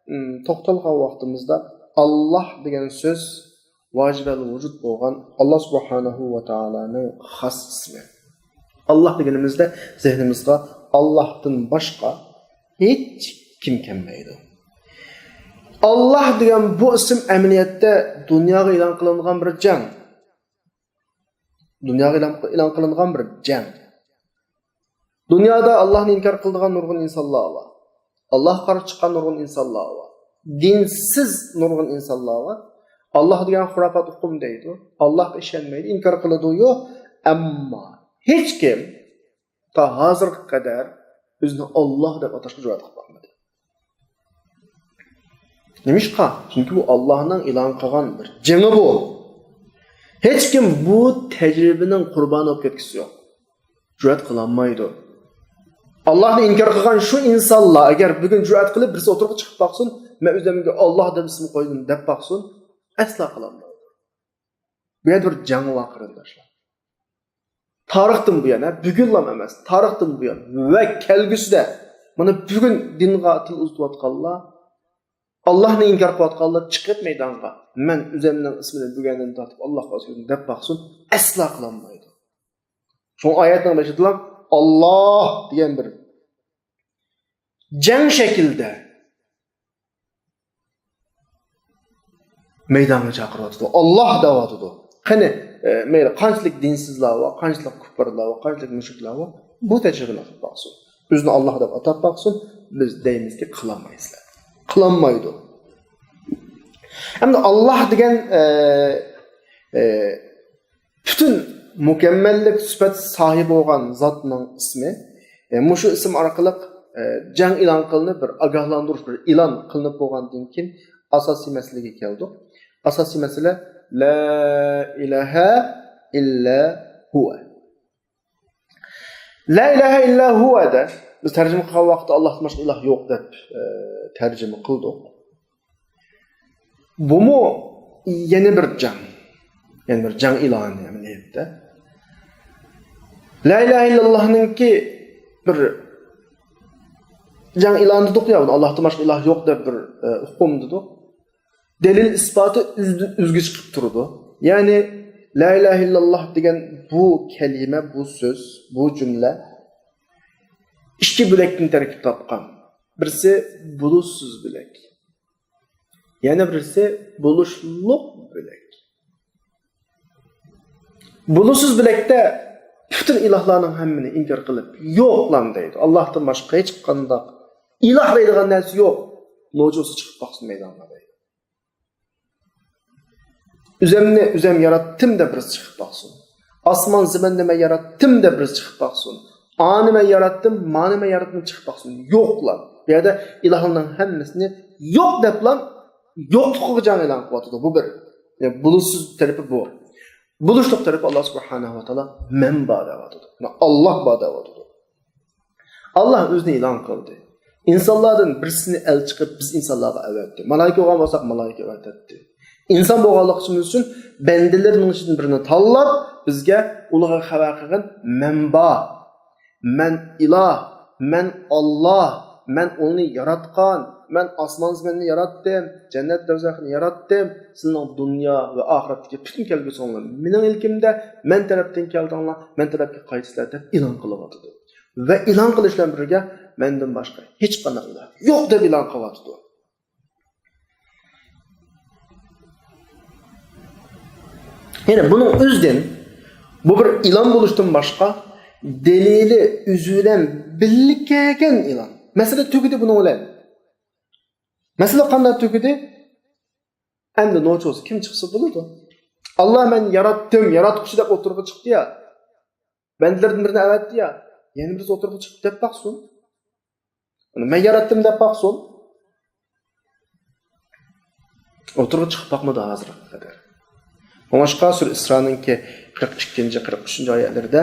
ئىم، توختالغان ۋاقتىمىزدا، ئاللاھ دېگەن سۆز ۋاجىبەل ۋۇجۇد بولغان ئاللاھ سۇبھانەھۇ ۋە تائالانىڭ خاس ئىسمى. ئاللاھ دېگىنىمىزدە زېھنىمىزغا ئاللاھتىن باشقا ھېچ كىم كەلمەيدۇ. ئاللاھ دېگەن بۇ ئىسىم ئەمەلىيەتتە دۇنياغا ئېلان قىلىنغان بىر جەڭ. دۇنياغا ئېلان، ئېلان قىلىنغان بىر جەڭ. دۇنيادا ئاللاھنى ئىنكار قىلىدىغان نۇرغۇن ئىنسانلار بار. ئاللاھقا قارشى چىققان نۇرغۇن ئىنسانلار بار. دىنسىز نۇرغۇن ئىنسانلار بار. ئاللاھ دېگەن خۇراپات ئۇقۇم دەيدۇ. ئاللاھقا ئىشەنمەيدۇ، ئىنكار قىلىدۇ. يوق. ئەمما ھېچكىم تا ھازىرغا قەدەر ئۆزىنى ئاللاھ دەپ ئاتاشقا جۈرئەت قىلىپ باقمىدى. نېمىشقا؟ چۈنكى بۇ ئاللاھنىڭ ئېلان قىلغان بىر جېڭى بۇ. ھېچكىم بۇ تەجرىبىنىڭ قۇربانى بولۇپ كەتكۈسى يوق. جۈرئەت قىلالمايدۇ. ئاللاھنى ئىنكار قىلغان شۇ ئىنسانلار ئەگەر بۈگۈن جۈرئەت قىلىپ بىرسى ئوتتۇرىغا چىقىپ باقسۇن، مەن ئۆزۈمگە ئاللاھ دەپ ئىسىم قويدۇم دەپ باقسۇن، ئەسلا قىلالمايدۇ. بۇ يەردە بىر جەڭ بار، قېرىنداشلار. تارىختىن بۇيان، ھە، بۈگۈنلا ئەمەس، تارىختىن بۇيان ۋە كەلگۈسىدە، مانا، بۈگۈن دىنغا تىل ئۇزىتىۋاتقانلار، ئاللاھنى ئىنكار قىلىۋاتقانلار چىقىپ مەيدانغا، مەن ئۆزۈمنىڭ ئىسمىنى بۈگۈندىن تارتىپ ئاللاھقا ئاسىيمەن دەپ باقسۇن، ئەسلا قىلالمايدۇ. شۇڭا ئايەتنىڭ بېشىدىلا ئاللاھ دېگەن بىر جەڭ شەكلىدە مەيدانغا چاقىرىۋاتىدۇ. ئاللاھ دەۋاتىدۇ. قېنى، ئە، مەيلى قانچىلىك دىنسىزلار بار، قانچىلىك كۇپپارلار بار، قانچىلىك مۇشرىكلار بار، بۇ تەجرىبىنى قىلىپ باقسۇن. ئۆزىنى ئاللاھ دەپ ئاتاپ باقسۇن، بىز دەيمىزكى، قىلالمايسىلەر. قىلالمايدۇ. ئەمدى ئاللاھ دېگەن، ئە، ئە، پۈتۈن مۇكەممەللىك سۈپەت ساھىبى بولغان زاتنىڭ ئىسمى، ئە، مۇشۇ ئىسىم ئارقىلىق، ئە، جەڭ ئېلان قىلىنىپ، بىر ئاگاھلاندۇرۇش، بىر ئېلان قىلىنىپ بولغاندىن كېيىن ئاساسىي مەسىلىگە كەلدۇق. ئاساسىي مەسىلە، لا ئىلاھە ئىللا ھۇۋە. لا ئىلاھە ئىللا ھۇۋە دە بىز تەرجىمە قىلغان ۋاقىتتا ئاللاھتىن باشقا ئىلاھ يوق دەپ، ئە، تەرجىمە قىلدۇق. بۇمۇ يەنە بىر جەڭ. يەنە بىر جەڭ ئېلانى ئەمەلىيەتتە. لا ئىلاھە ئىللاللاھنىڭكى بىر جەڭ ئېلانى دېدۇق يا، بۇنى ئاللاھتىن باشقا ئىلاھ يوق دەپ بىر، ئە، ئۇقۇم دېدۇق. دەلىل ئىسپاتى ئۈز-، ئۈزگە چىقىپ تۇرىدۇ. يەنى لا ئىلاھە ئىللاللاھ دېگەن بۇ كەلىمە، بۇ سۆز، بۇ جۈملە ئىككى بۆلەكتىن تەركىب تاپقان. بىرسى بولۇشسىز بۆلەك. يەنە بىرسى بولۇشلۇق بۆلەك. بولۇشسىز بۆلەكتە پۈتۈن ئىلاھلارنىڭ ھەممىنى ئىنكار قىلىپ، يوقلام دەيدۇ. ئاللاھتىن باشقا ھېچقانداق ئىلاھ دەيدىغان نەرسە يوق. نوچىسى چىقىپ باقسۇن مەيدانغا دەيدۇ. ئۆزەمنى ئۆزەم ياراتتىم دەپ بىرسى چىقىپ باقسۇن. ئاسمان زېمىننى مەن ياراتتىم دەپ بىرسى چىقىپ باقسۇن. ئانى مەن ياراتتىم، مانى مەن ياراتتىم چىقىپ باقسۇن. يوقلام. بۇ يەردە ئىلاھلارنىڭ ھەممىسىنى يوق دەپلا يوقلۇقىغا جەڭ ئېلان قىلىۋاتىدۇ. بۇ بىر. يەنى بولۇشسىز تەرىپى بۇ. بولۇشلۇق تەرىپى ئاللاھ سۇبھانەھۇ ۋە تائالا مەن بار دەۋاتىدۇ. يەنى ئاللاھ بار دەۋاتىدۇ. ئاللاھ ئۆزىنى ئېلان قىلدى. ئىنسانلاردىن بىرسىنى ئەلچى قىلىپ بىز ئىنسانلارغا ئەۋەتتى. مالايىكە بولغان بولساق مالايىكە ئەۋەتەتتى. ئىنسان بولغانلىقىمىز ئۈچۈن بەندىلىرىنىڭ ئىچىدىن بىرىنى تاللاپ بىزگە ئۇلارغا خەۋەر قىلغىن مەن بار. مەن ئىلاھ، مەن ئاللاھ، مەن ئۇنى ياراتقان، مەن ئاسمان زېمىننى ياراتتىم، جەننەت دوزاخنى ياراتتىم، سىلىنىڭ دۇنيا ۋە ئاخىرەتتىكى پۈتۈن كەلگۈسىڭلار مېنىڭ ئىلكىمدە، مەن تەرەپتىن كەلدىڭلار، مەن تەرەپكە قايتىسىلەر دەپ ئېلان قىلىۋاتىدۇ. ۋە ئېلان قىلىش بىلەن بىرگە مەندىن باشقا ھېچقانداق ئىلاھ يوق دەپ ئېلان قىلىۋاتىدۇ. يەنى بۇنىڭ ئۆزىدىن بۇ بىر ئېلان بولۇشتىن باشقا دەلىلى ئۆزى بىلەن بىللە كەلگەن ئېلان. مەسىلە تۈگىدى بۇنىڭ بىلەن. مەسىلە قانداق تۈگىدى؟ ئەمدى نوچىسى كىم چىقسا بولىدۇ. ئاللاھ مەن ياراتتىم، ياراتقۇچى دەپ ئوتتۇرىغا چىقتى يا. بەندىلەردىن بىرىنى ئەۋەتتى يا. يەنە بىرسى ئوتتۇرىغا چىقىپ دەپ باقسۇن. مەن ياراتتىم دەپ باقسۇن. ئوتتۇرىغا چىقىپ باقمىدى ھازىرغا قەدەر. شۇڭلاشقا سۈرە ئىسرانىڭكى قىرىق ئىككىنچى، قىرىق ئۈچىنچى ئايەتلىرىدە،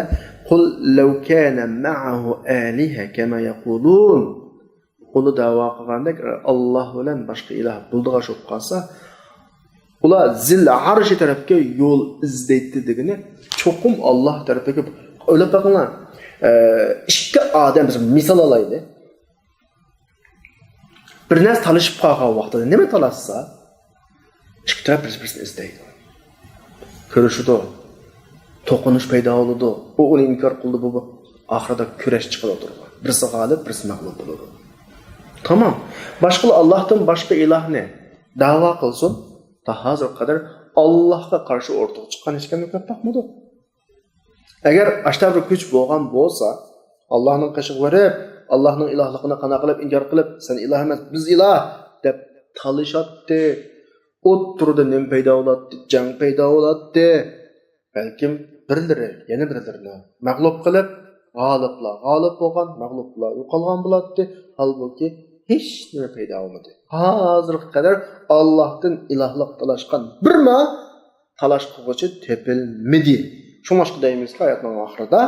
قۇل لەۋ كانە مەئەھۇ ئالىھە كەما يەقۇلۇن. ئۇلار دەۋا قىلغاندەك، ئاللاھ بىلەن باشقا ئىلاھ بولىدىغان بولۇپ قالسا، ئۇلار زىل ئەرشى تەرەپكە يول ئىزدەيتتى دېگىنى، چوقۇم ئاللاھ تەرىپىگە. ئويلاپ بېقىڭلار، ئە، ئىككى ئادەم، بىز مىسال ئالايلى. بىر نەرسە تالىشىپ قالغان ۋاقتىدا نېمە تالاشسا، ئىككى تەرەپ بىر-بىرسىنى ئىزدەيدۇ. كۆرۈشىدۇ. توقۇنۇش پەيدا بولىدۇ. ئۇ ئۇنى ئىنكار قىلىدۇ، بۇ، بۇ. ئاخىرىدا كۈرەش چىقىدۇ ئوتتۇرىغا. بىرسى غالىب، بىرسى مەغلۇپ بولىدۇ. تامام. باشقىلار ئاللاھتىن باشقا ئىلاھنى دەۋا قىلسۇن، تا ھازىرغا قەدەر ئاللاھقا قارشى ئوتتۇرىغا چىققان ھېچكىمنى كۆرۈپ باقمىدۇق. ئەگەر ئاشۇنداق بىر كۈچ بولغان بولسا، ئاللاھنىڭ قېشىغا بېرىپ، ئاللاھنىڭ ئىلاھلىقىنى قانداق قىلىپ ئىنكار قىلىپ، سەن ئىلاھ ئەمەس، بىز ئىلاھ دەپ تالىشاتتى. ئوتتۇرىدا نېمە پەيدا بولاتتى؟ جەڭ پەيدا بولاتتى. بەلكىم بىرلىرى يەنە بىرلىرىنى مەغلۇپ قىلىپ، غالىبلار غالىب بولغان، مەغلۇپلار يوقالغان بولاتتى. ھالبۇكى، ھېچ نېمە پەيدا بولمىدى. ھازىرغا قەدەر ئاللاھتىن ئىلاھلىق تالاشقان بىرما تالاش قىلغۇچى تېپىلمىدى. شۇڭلاشقا دەيمىزكى، ئايەتنىڭ ئاخىرىدا،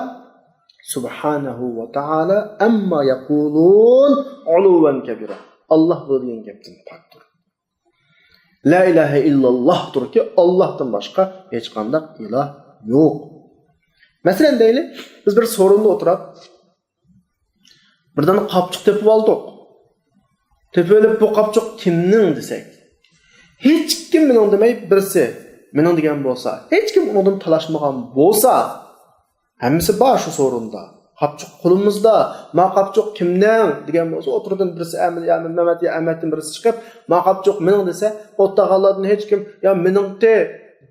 سۇبھانەھۇ ۋە تائالا ئەمما يەقۇلۇن ئۇلۇۋۋەن كەبىرا. ئاللاھ بۇ دېگەن گەپتىن پاكتۇر. لا ئىلاھە ئىللاللاھتۇركى، ئاللاھتىن باشقا ھېچقانداق ئىلاھ يوق. مەسىلەن دەيلى، بىز بىر سورۇندا ئولتۇراپ، بىر دانە قاپچۇق تېپىپ ئالدۇق. تېپىۋېلىپ، بۇ قاپچۇق كىمنىڭ دېسەك، ھېچكىم مېنىڭ دېمەي، بىرسى مېنىڭ دېگەن بولسا، ھېچكىم ئۇنىڭدىن تالاشمىغان بولسا، ھەممىسى بار شۇ سورۇندا. قاپچۇق قولىمىزدا. ما قاپچۇق كىمنىڭ دېگەن بولسا، ئوتتۇرىدىن بىرسى ئەمىل، يا مەمەت، يا ئەمەتتىن بىرسى چىقىپ، ما قاپچۇق مېنىڭ دېسە، ئولتۇرغانلاردىن ھېچكىم يا مېنىڭتى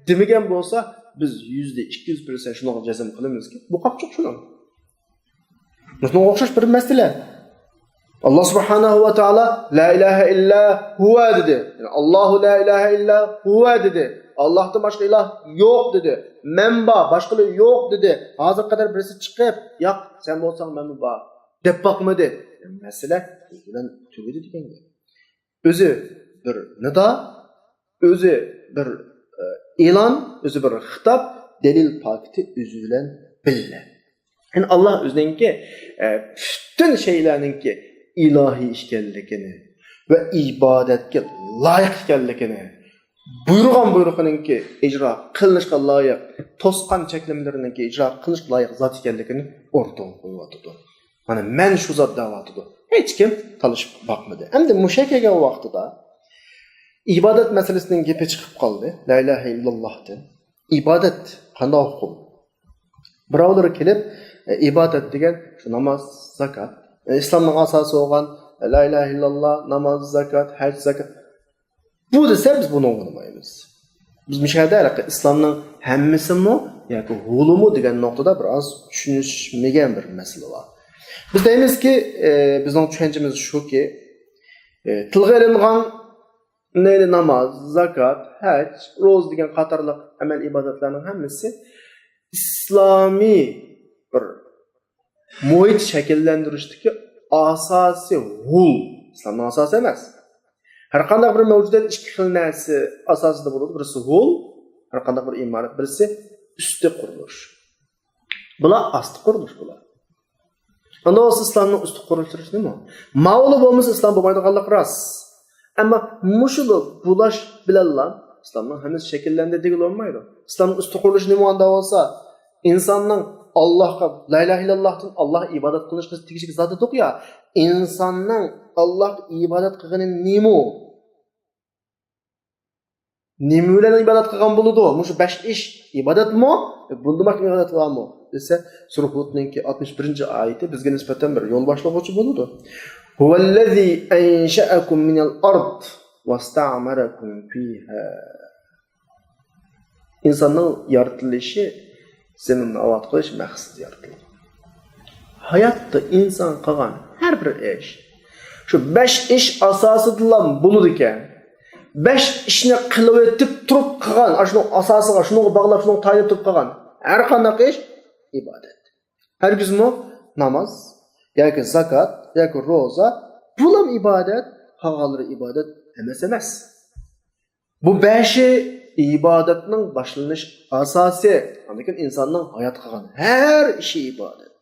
دېمىگەن بولسا، بىز يۈزدە ئىككى يۈز پىرسەنت شۇنىڭغا جەزم قىلىمىزكى، بۇ قاپچۇق شۇنىڭ. شۇنىڭغا ئوخشاش بىر مەسىلە. ئاللا سۇبھانەھۇ ۋە تائالا لا ئىلاھە ئىللا ھۇۋە دېدى. يەنى ئاللاھۇ لا ئىلاھە ئىللا ھۇۋە دېدى. ئاللاھتىن باشقا ئىلاھ يوق دېدى. مەن بار، باشقىلار يوق دېدى. ھازىرغا قەدەر بىرسى چىقىپ، ياق، سەن بولساڭ مەنمۇ بار دەپ باقمىدى. مەسىلە بۇ بىلەن تۈگىدى دېگەن گەپ. ئۆزى بىر نىدا، ئۆزى بىر، ئە، ئېلان، ئۆزى بىر خىتاب، دەلىل پاكىتى ئۆزى بىلەن بىللە. يەنى ئاللا ئۆزىنىڭكى، ئە، پۈتۈن شەيلەرنىڭكى ئىلاھىي ئىكەنلىكىنى ۋە ئىبادەتكە لايىق ئىكەنلىكىنى، بۇيرۇغان بۇيرۇقىنىڭكى ئىجرا قىلىنىشقا لايىق، توسقان چەكلىمىلىرىنىڭكى ئىجرا قىلىنىشقا لايىق زات ئىكەنلىكىنى ئورتىغا قويۇۋاتىدۇ. مانا مەن شۇ زات دەۋاتىدۇ. ھېچكىم تالىشىپ باقمىدى. ئەمدى مۇشۇ كەلگەن ۋاقتىدا ئىبادەت مەسىلىسىنىڭ گېپى چىقىپ قالدى. لا ئىلاھە ئىللاللاھتىن. ئىبادەت قانداق ئۇقۇم؟ بىراۋلىرى كېلىپ، ئە، ئىبادەت دېگەن شۇ ناماز، زاكات. ئە، ئىسلامنىڭ ئاساسى بولغان لا ئىلاھە ئىللاللا، ناماز، زاكات، ھەج، زاكات. بۇ دېسە، بىز بۇنى ئاڭلىمايمىز. بىز مۇشۇ يەردە ھېلىقى ئىسلامنىڭ ھەممىسىمۇ ياكى ھولىمۇ دېگەن نۇقتىدا بىر ئاز چۈشىنىشمىگەن بىر مەسىلە بار. بىز دەيمىزكى، ئە، بىزنىڭ چۈشەنچىمىز شۇكى، ئە، تىلغا ئېلىنغان نەيلى ناماز، زاكات، ھەج، روزا دېگەن قاتارلىق ئەمەل ئىبادەتلەرنىڭ ھەممىسى ئىسلامىي بىر مۇھىت شەكىللەندۈرۈشتىكى ئاساسىي ھول. ئىسلامنىڭ ئاساسى ئەمەس. ھەر قانداق بىر مەۋجۇدات ئىككى خىل نەرسە ئاساسىدا بولىدۇ. بىرسى ھول، ھەر قانداق بىر ئىمارەت، بىرسى ئۈستى قۇرۇلۇش. بۇلار ئاستى قۇرۇلۇش بۇلار. ئاندا بولسا ئىسلامنىڭ ئۈستى قۇرۇلۇش نېمە؟ ماۋۇلا بولمىسا ئىسلام بولمايدىغانلىق راست. ئەمما مۇشۇلا بۇلاش بىلەنلا ئىسلامنىڭ ھەممىسى شەكىللەندى دېگىلى بولمايدۇ. ئىسلامنىڭ ئۈستى قۇرۇلۇشى نېمە ئاندا بولسا؟ ئىنساننىڭ ئاللاھقا، لا ئىلاھە ئىللاللاھتىن ئاللاھقا ئىبادەت قىلىشقا تېگىشلىك زات دېدۇق يا. ئىنساننىڭ ئاللاھقا ئىبادەت قىلغىنى نېمە؟ نېمە بىلەن ئىبادەت قىلغان بولىدۇ؟ مۇشۇ بەش ئىش ئىبادەتمۇ؟ بۇندىن باشقا ئىبادەت بارمۇ؟ دېسە، سۈرە ھۇدنىڭكى ئاتمىش بىرىنچى ئايىتى بىزگە نىسبەتەن بىر يول باشلىغۇچى بولىدۇ. ھۇۋەللەزى ئەنشەئەكۇم مىنەل ئەرد ۋەستەئمەرەكۇم فىھا. ئىنساننىڭ يارىتىلىشى زېمىننى ئاۋات قىلىش مەقسىتىدە يارىتىلغان. ھاياتتا ئىنسان قىلغان ھەر بىر ئىش شۇ بەش ئىش ئاساسىدىلا بولىدىكەن. بەش ئىشنى قىلىۋېتىپ تۇرۇپ قىلغان، ئاشۇنىڭ ئاساسىغا، شۇنىڭغا باغلاپ، شۇنىڭغا تايىنىپ تۇرۇپ قىلغان ھەر قانداق ئىش ئىبادەت. ھەرگىزمۇ ناماز ياكى زاكات ياكى روزا، بۇلام ئىبادەت، قالغانلىرى ئىبادەت ئەمەس، ئەمەس. بۇ بەشى ئىبادەتنىڭ باشلىنىش ئاساسى. ئاندىن كېيىن ئىنساننىڭ ھايات قىلغان ھەر ئىشى ئىبادەت.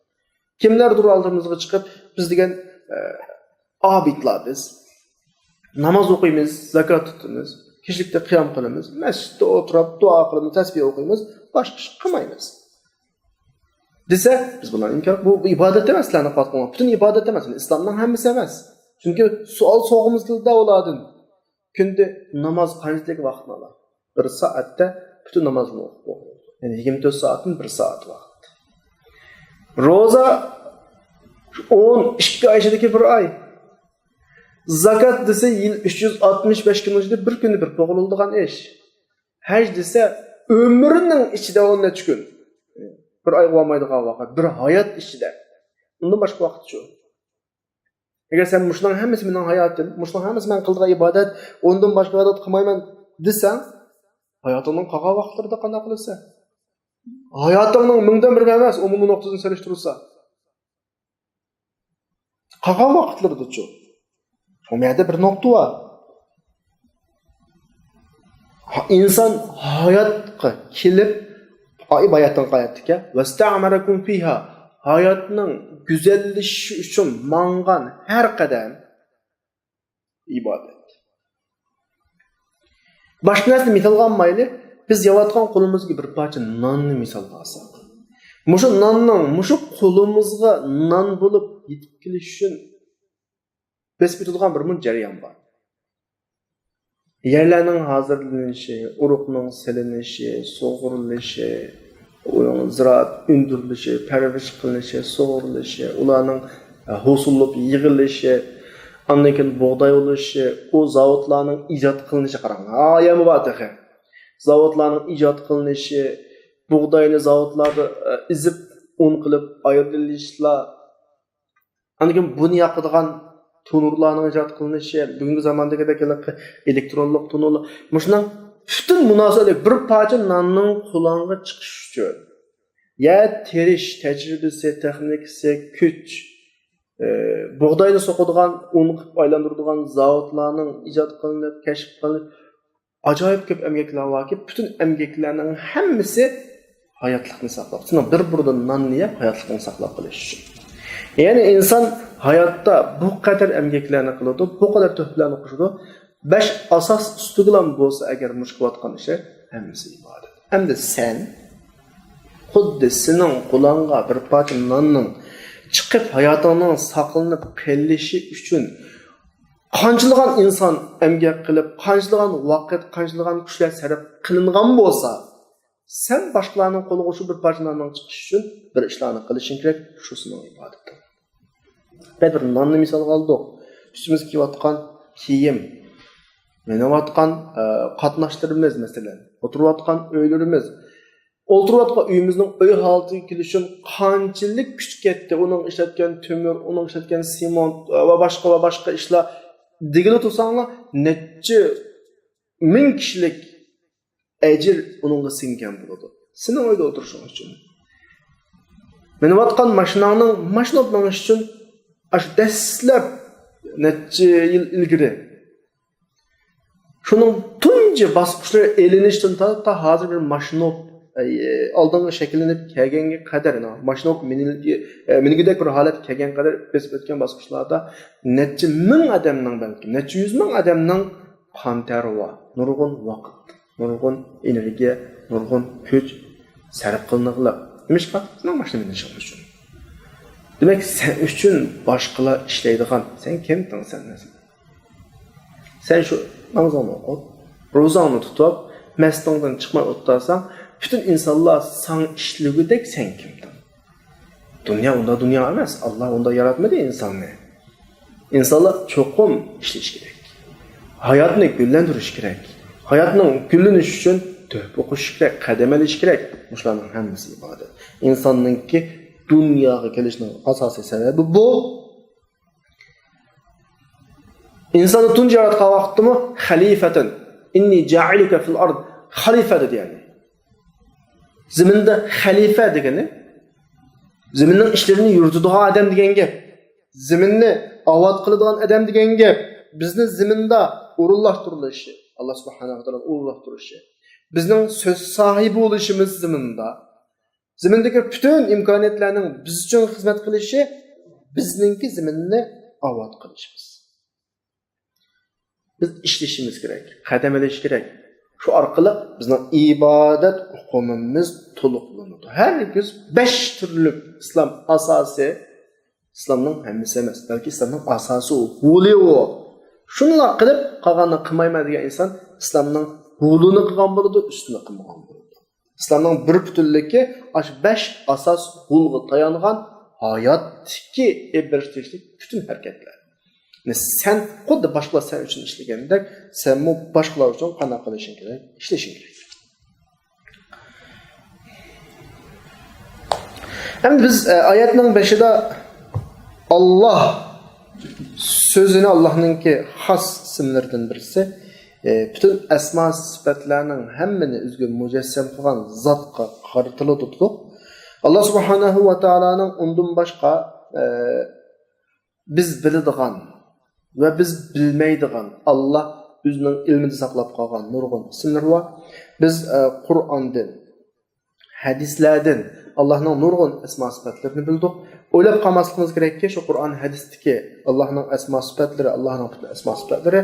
كىملەردۇر ئالدىمىزغا چىقىپ، بىز دېگەن، ئە، ئابىدلار بىز. ناماز ئوقۇيمىز، زاكات تۇتىمىز، كېچىلىكتە قىيام قىلىمىز، مەسچىتتە ئولتۇرۇپ دۇئا قىلىمىز، تەسبىھ ئوقۇيمىز، باشقا ئىش قىلمايمىز. دېسە، بىز بۇلارنى ئىنكار، بۇ، بۇ ئىبادەت ئەمەس، سىلەرنىڭ قىلىۋاتقىنىڭلار. پۈتۈن ئىبادەت ئەمەس، ئىسلامنىڭ ھەممىسى ئەمەس. چۈنكى سوئال سورىغۇمىز كېلىدۇ ئۇلاردىن. كۈندە ناماز قانچىلىك ۋاقىتنى ئالىدۇ؟ بىر سائەتتە پۈتۈن نامازنى ئوقۇپ بولىدۇ. يەنى يىگىرمە تۆت سائەتتىن بىر سائەت ۋاقىت. روزا ئون ئىككى ئاي ئىچىدىكى بىر ئاي. زاكات دېسە يىل ئۈچ يۈز ئاتمىش بەش كۈننىڭ ئىچىدە بىر كۈننى بېرىپ بولغىلى بولىدىغان ئىش. ھەج دېسە ئۆمرىنىڭ ئىچىدە ئون نەچچە كۈن. بىر ئايغا بولمايدىغان ۋاقىت، بىر ھايات ئىچىدە. ئۇندىن باشقا ۋاقىت شۇ. ئەگەر سەن مۇشۇنىڭ ھەممىسى مېنىڭ ھاياتىم، مۇشۇنىڭ ھەممىسى مەن قىلىدىغان ئىبادەت، ئۇندىن باشقا ئىبادەت قىلمايمەن دېسەڭ، ھاياتىڭنىڭ قالغان ۋاقىتلىرىدا قانداق قىلىسەن؟ ھاياتىڭنىڭ مىڭدىن بىرى ئەمەس، ئومۇمىي نۇقتىدىن سېلىشتۇرسا. قالغان ۋاقىتلىرىدىچۇ؟ ئۇ يەردە بىر نۇقتا بار. ئىنسان ھاياتقا كېلىپ، ئاي، ھاياتنىڭ ھاياتىكەن. ۋەستەئمەرەكۇم فىھا. ھاياتنىڭ گۈزەللىشىشى ئۈچۈن ماڭغان ھەر قەدەم ئىبادەت. باشقا نەرسىنى مىسالغا ئالمايلى، بىز يەۋاتقان قولىمىزدىكى بىر پارچە ناننى مىسالغا ئالساق. مۇشۇ ناننىڭ مۇشۇ قولىمىزغا نان بولۇپ يېتىپ كېلىشى ئۈچۈن بېسىپ ئۆتىدىغان بىر مۇنچە جەريان بار. يەرلەرنىڭ ھازىرلىنىشى، ئۇرۇقنىڭ سېلىنىشى، سۇغۇرۇلۇشى، ئۇنىڭ زىرائەت ئۈندۈرۈلۈشى، پەرۋىش قىلىنىشى، سۇغۇرۇلۇشى، ئۇلارنىڭ، ئە، ھوسۇللۇق يىغىلىشى، ئاندىن كېيىن بۇغداي بولۇشى، ئۇ زاۋۇتلارنىڭ ئىجاد قىلىنىشى، قاراڭ، ھايامى بار تېخى. زاۋۇتلارنىڭ ئىجاد قىلىنىشى، بۇغداينى زاۋۇتلاردا، ئە، ئېزىپ، ئۇن قىلىپ ئايرىلىشلار، ئاندىن كېيىن بۇنى ياقىدىغان تونۇرلارنىڭ ئىجاد قىلىنىشى، بۈگۈنكى زاماندىكىدەك ھېلىقى ئېلېكترونلۇق تونۇرلار، مۇشۇنىڭ پۈتۈن مۇناسىۋەتلىك بىر پارچە ناننىڭ قولۇڭغا چىقىش ئۈچۈن يا تېرىش تەجرىبىسى، تېخنىكىسى، كۈچ، ئى، بۇغداينى سوقىدىغان، ئۇن قىلىپ ئايلاندۇرىدىغان زاۋۇتلارنىڭ ئىجاد قىلىنىپ، كەشىپ قىلىنىپ، ئاجايىپ كۆپ ئەمگەكلەر باركى، پۈتۈن ئەمگەكلەرنىڭ ھەممىسى ھاياتلىقنى ساقلاپ، سېنىڭ بىر بۇردا ناننى يەپ، ھاياتلىقنى ساقلاپ قېلىش ئۈچۈن. يەنى ئىنسان ھاياتتا بۇ قەدەر ئەمگەكلەرنى قىلىدۇ، بۇ قەدەر تۆھپىلەرنى قوشىدۇ، بەش ئاساس ئۈستىگىلا بولسا ئەگەر مۇشۇ قىلىۋاتقان ئىشى، ھەممىسى ئىبادەت. ئەمدى سەن خۇددى سېنىڭ قولۇڭغا بىر پارچە ناننىڭ چىقىپ، ھاياتىڭنىڭ ساقلىنىپ قېلىشى ئۈچۈن قانچىلىغان ئىنسان ئەمگەك قىلىپ، قانچىلىغان ۋاقىت، قانچىلىغان كۈچلەر سەرپ قىلىنغان بولسا، سەن باشقىلارنىڭ قولىغا شۇ بىر پارچە ناننىڭ چىقىشى ئۈچۈن بىر ئىشلارنى قىلىشىڭ كېرەك، شۇ سېنىڭ ئىبادىتىڭ. بەك بىر ناننى مىسالغا ئالدۇق. ئۈستىمىزگە كىيىۋاتقان كىيىم، مىنىۋاتقان، ئە، قاتناشلىرىمىز، مەسىلەن، ئولتۇرۇۋاتقان ئۆيلىرىمىز، ئولتۇرۇۋاتقان ئۆيىمىزنىڭ ئۆي ھالىتىگە كېلىشى ئۈچۈن قانچىلىك كۈچ كەتتى، ئۇنىڭ ئىشلەتكەن تۆمۈر، ئۇنىڭ ئىشلەتكەن سېمونت، ئە، ۋە باشقا، ۋە باشقا ئىشلار دېگىلى تۇرساڭلار، نەچچە مىڭ كىشىلىك ئەجىر ئۇنىڭغا سىڭگەن بولىدۇ. سېنىڭ ئۆيدە ئولتۇرۇشۇڭ ئۈچۈن. مىنىۋاتقان ماشىناڭنىڭ ماشىنا بولۇپ مېڭىشى ئۈچۈن ئاشۇ دەسلەپ نەچچە يىل ئىلگىرى شۇنىڭ تۇنجى باسقۇچلىرى ئېلىنىشتىن تارتىپ تا ھازىر بىر ماشىنا بولۇپ، ئە، ئالدىڭغا شەكىللىنىپ كەلگەنگە قەدەر، ماشىنا بولۇپ مىنىلگە-، ئە، مىنگۈدەك بىر ھالەتكە كەلگەنگە قەدەر بېسىپ ئۆتكەن باسقۇچلاردا نەچچە مىڭ ئادەمنىڭ، بەلكى نەچچە يۈز مىڭ ئادەمنىڭ قان تەرى بار، نۇرغۇن ۋاقىت، نۇرغۇن ئېنېرگىيە، نۇرغۇن كۈچ سەرپ قىلىنغانلىق. نېمىشقا؟ سېنىڭ ماشىنا مىنىشىڭ ئۈچۈن. دېمەك، سەن ئۈچۈن باشقىلار ئىشلەيدىغان، سەن كىمتىڭ سەن؟ سەن شۇ نامىزىڭنى ئوقۇپ، روزاڭنى تۇتۇپ، مەسچىتىڭدىن چىقماي ئولتۇرساڭ، پۈتۈن ئىنسانلار ساڭا ئىشلىگۈدەك سەن كىمتىڭ؟ دۇنيا ئۇنداق دۇنيا ئەمەس. ئاللا ئۇنداق ياراتمىدى ئىنساننى. ئىنسانلار چوقۇم ئىشلىشى كېرەك. ھاياتنى گۈللەندۈرۈشى كېرەك. ھاياتنىڭ گۈللىنىشى ئۈچۈن تۆھپە قوشۇشى كېرەك، قەدەم ئېلىشى كېرەك. مۇشۇلارنىڭ ھەممىسى ئىبادەت. ئىنساننىڭكى دۇنياغا كېلىشىنىڭ ئاساسىي سەۋەبى بۇ. ئىنساننى تۇنجى ياراتقان ۋاقىتتىمۇ خەلىفەتەن، ئىننى جائىلۇكە فىل ئارض خەلىفە دېدى، يەنى. زېمىندا خەلىپە دېگىنى زېمىننىڭ ئىشلىرىنى يۈرۈتىدىغان ئادەم دېگەن گەپ. زېمىننى ئاۋات قىلىدىغان ئادەم دېگەن گەپ. بىزنى زېمىندا ئورۇنلاشتۇرۇلۇشى، ئاللا سۇبھانەھۇ ۋە تائالا ئورۇنلاشتۇرۇشى. بىزنىڭ سۆز ساھىبى بولۇشىمىز زېمىندا. زېمىندىكى پۈتۈن ئىمكانىيەتلەرنىڭ بىز ئۈچۈن خىزمەت قىلىشى، بىزنىڭكى زېمىننى ئاۋات قىلىشىمىز. بىز ئىشلىشىمىز كېرەك، قەدەم ئېلىش كېرەك. شۇ ئارقىلىق بىزنىڭ ئىبادەت ئۇقۇمىمىز تولۇقلىنىدۇ. ھەرگىز بەش تۈرلۈك ئىسلام ئاساسى، ئىسلامنىڭ ھەممىسى ئەمەس، بەلكى ئىسلامنىڭ ئاساسى ئۇ، غولى ئۇ. شۇنىلا قىلىپ، قالغاننى قىلمايمەن دېگەن ئىنسان ئىسلامنىڭ غولىنى قىلغان بولىدۇ، ئۈستىنى قىلمىغان بولىدۇ. ئىسلامنىڭ بىر پۈتۈنلۈكى ئاشۇ بەش ئاساس غولغا تايانغان ھاياتتىكى ئېلىپ بېرىش تېگىشلىك پۈتۈن ھەرىكەتلەر. يەنى سەن خۇددى باشقىلار سەن ئۈچۈن ئىشلىگەندەك، سەنمۇ باشقىلار ئۈچۈن قانداق قىلىشىڭ كېرەك؟ ئىشلىشىڭ كېرەك. ئەمدى بىز، ئە، ئايەتنىڭ بېشىدا ئاللا سۆزىنى، ئاللانىڭكى خاس ئىسىملىرىدىن بىرسى، ئە، پۈتۈن ئەسما سۈپەتلەرنىڭ ھەممىنى ئۆزىگە مۇجەسسەم قىلغان زاتقا قارىتىلىدۇ. ئاللا سۇبھانەھۇ ۋە تائالانىڭ ئۇندىن باشقا، ئە، بىز بىلىدىغان ۋە بىز بىلمەيدىغان، ئاللا ئۆزىنىڭ ئىلمىدا ساقلاپ قالغان نۇرغۇن ئىسىملىرى بار. بىز، ئە، قۇرئاندىن، ھەدىسلەردىن ئاللانىڭ نۇرغۇن ئەسما سۈپەتلىرىنى بىلدۇق. ئويلاپ قالماسلىقىمىز كېرەككى، شۇ قۇرئان ھەدىستىكى ئاللانىڭ ئەسما سۈپەتلىرى، ئاللانىڭ پۈتۈن ئەسما سۈپەتلىرى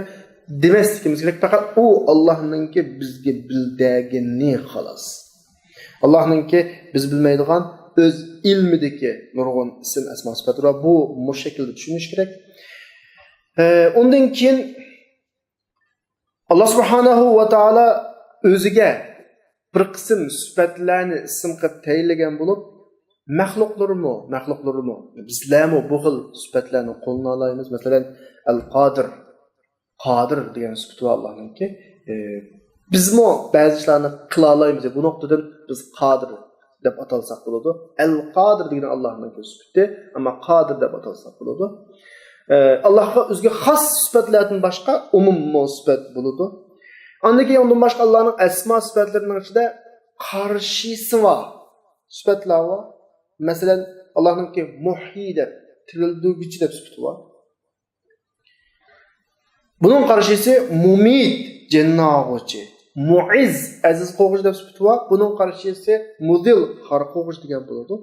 دېمەسلىكىمىز كېرەك. پەقەت ئۇ ئاللانىڭكى بىزگە بىلدۈرگىنى خالاس. ئاللانىڭكى بىز بىلمەيدىغان ئۆز ئىلمىدىكى نۇرغۇن ئىسىم، ئەسما سۈپەتلىرى بار. بۇ مۇشۇ شەكىلدە چۈشىنىش كېرەك. ئە، ئۇندىن كېيىن ئاللا سۇبھانەھۇ ۋە تائالا ئۆزىگە بىر قىسىم سۈپەتلەرنى ئىسىم قىلىپ تەيىنلىگەن بولۇپ، مەخلۇقلىرىمۇ، مەخلۇقلىرىمۇ، بىزلەرمۇ بۇ خىل سۈپەتلەرنى قوللىنالايمىز. مەسىلەن، ئەل قادىر، قادىر دېگەن سۈپىتى بار ئاللانىڭكى. ئى، بىزمۇ بەزى ئىشلارنى قىلالايمىز. بۇ نۇقتىدىن بىز قادىر دەپ ئاتالساق بولىدۇ. ئەل قادىر دېگىنى ئاللانىڭ سۈپىتى، ئەمما قادىر دەپ ئاتالساق بولىدۇ. ئە، ئاللاھقا ئۆزىگە خاس سۈپەتلەردىن باشقا ئومۇممۇ سۈپەت بولىدۇ. ئاندىن كېيىن ئۇندىن باشقا ئاللانىڭ ئەسما سۈپەتلىرىنىڭ ئىچىدە قارشىسى بار سۈپەتلەر بار. مەسىلەن، ئاللانىڭكى مۇھيى دەپ، تىرىلدۈرگۈچى دەپ سۈپىتى بار. بۇنىڭ قارشىسى مۇمىت، جېنىنى ئالغۇچى. مۇئىز، ئەزىز قىلغۇچى دەپ سۈپىتى بار. بۇنىڭ قارشىسى مۇزىل، خار قىلغۇچى دېگەن بولىدۇ.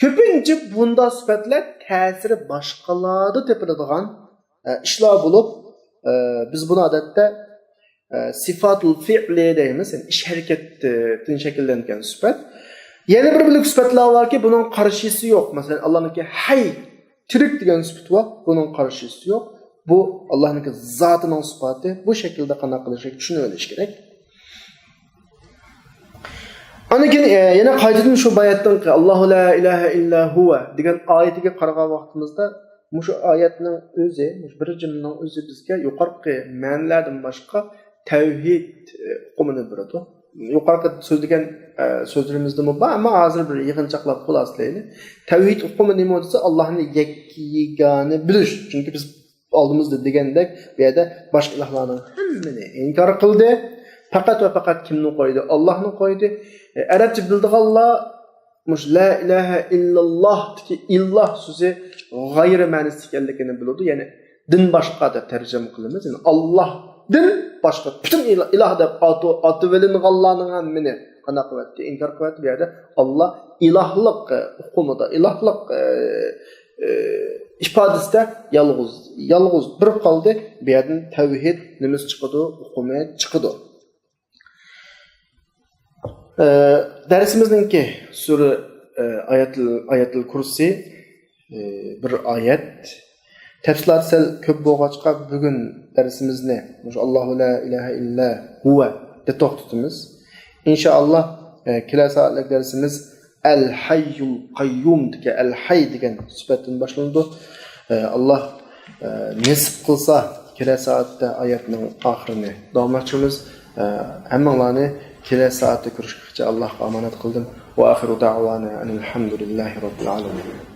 كۆپىنچە بۇنداق سۈپەتلەر تەسىرى باشقىلاردا تېپىلىدىغان، ئە، ئىشلار بولۇپ، ئە، بىز بۇنى ئادەتتە، ئە، سىفاتۇل فىئلى دەيمىز، يەنى ئىش ھەرىكەتتىن شەكىللەنگەن سۈپەت. يەنە بىر بۆلەك سۈپەتلەر باركى، بۇنىڭ قارشىسى يوق. مەسىلەن، ئاللانىڭكى ھەي، تىرىك دېگەن سۈپىتى بار، بۇنىڭ قارشىسى يوق. بۇ ئاللانىڭكى زاتىنىڭ سۈپاتى، بۇ شەكىلدە قانداق قىلىش كېرەك، چۈشىنىۋېلىش كېرەك. ئاندىن كېيىن، ئە، يەنە قايتىدىن شۇ باياتنىڭ «ئاللاھۇ لا ئىلاھە ئىللا ھۇۋە» دېگەن ئايىتىگە قارىغان ۋاقتىمىزدا، مۇشۇ ئايەتنىڭ ئۆزى، مۇشۇ بىر جۈملىنىڭ ئۆزى بىزگە يۇقىرىقى مەنىلەردىن باشقا تەۋھىد، ئە، ئۇقۇمىنى بېرىدۇ. يۇقىرىقى سۆزلىگەن، ئە، سۆزلىرىمىزدىمۇ بار، ئەمما ھازىر بىر يىغىنچاقلاپ خۇلاسىلەيلى. تەۋھىد ئۇقۇمى نېمە دېسە، ئاللاھنى يەككە يېگانە بىلىش. چۈنكى بىز ئالدىمىزدا دېگەندەك، بۇ يەردە باشقا ئىلاھلارنىڭ ھەممىنى ئىنكار قىلدى. پەقەت ۋە پەقەت كىمنى قويدى؟ ئاللاھنى قويدى. ئە، ئەرەبچە بىلىدىغانلار مۇشۇ لا ئىلاھە ئىللاللاھتىكى ئىللاھ سۆزى غەيرىي مەنىسى ئىكەنلىكىنى بىلىدۇ. يەنى دىن باشقا دەپ تەرجىمە قىلىمىز. يەنى ئاللاھدىن باشقا پۈتۈن ئىلا-، ئىلاھ دەپ ئاتى-، ئاتىۋېلىنغانلارنىڭ ھەممىنى قانداق قىلىۋەتتى؟ ئىنكار قىلىۋەتتى. بۇ يەردە ئاللاھ ئىلاھلىق، ئە، ئۇقۇمىدا، ئىلاھلىق، ئە، ئە، ئىپادىسىدە يالغۇز، يالغۇز بىر قالدى. بۇ يەردىن تەۋھىد نېمىسى چىقىدۇ؟ ئۇقۇمى چىقىدۇ. ئە، دەرسىمىزنىڭكى سۈرە، ئە، ئايەتىل، ئايەتىل كۇرسى، ئە، بىر ئايەت. تەپسىلاتى سەل كۆپ بولغاچقا، بۈگۈن دەرسىمىزنى مۇشۇ «ئاللاھۇ لا ئىلاھە ئىللا ھۇۋە» دە توختىتىمىز. ئىنشائاللا، ئە، كېلەر سائەتلىك دەرسىمىز ئەل ھەييۇل قەييۇم دېگەن، ئەل ھەي دېگەن سۈپەتتىن باشلىنىدۇ. ئە، ئاللا، ئە، نېسىپ قىلسا، كېلەر سائەتتە ئايەتنىڭ ئاخىرىنى داۋاملاشتۇرىمىز. ئە، ھەممىڭلارنى كېلەر سائەتتە كۆرۈشكىچە ئاللاھقا ئامانەت قىلدىم. ۋە ئاخىرۇ دەئۋانا ئەنىل ھەمدۇلىللاھى رەببىل ئالەمىن.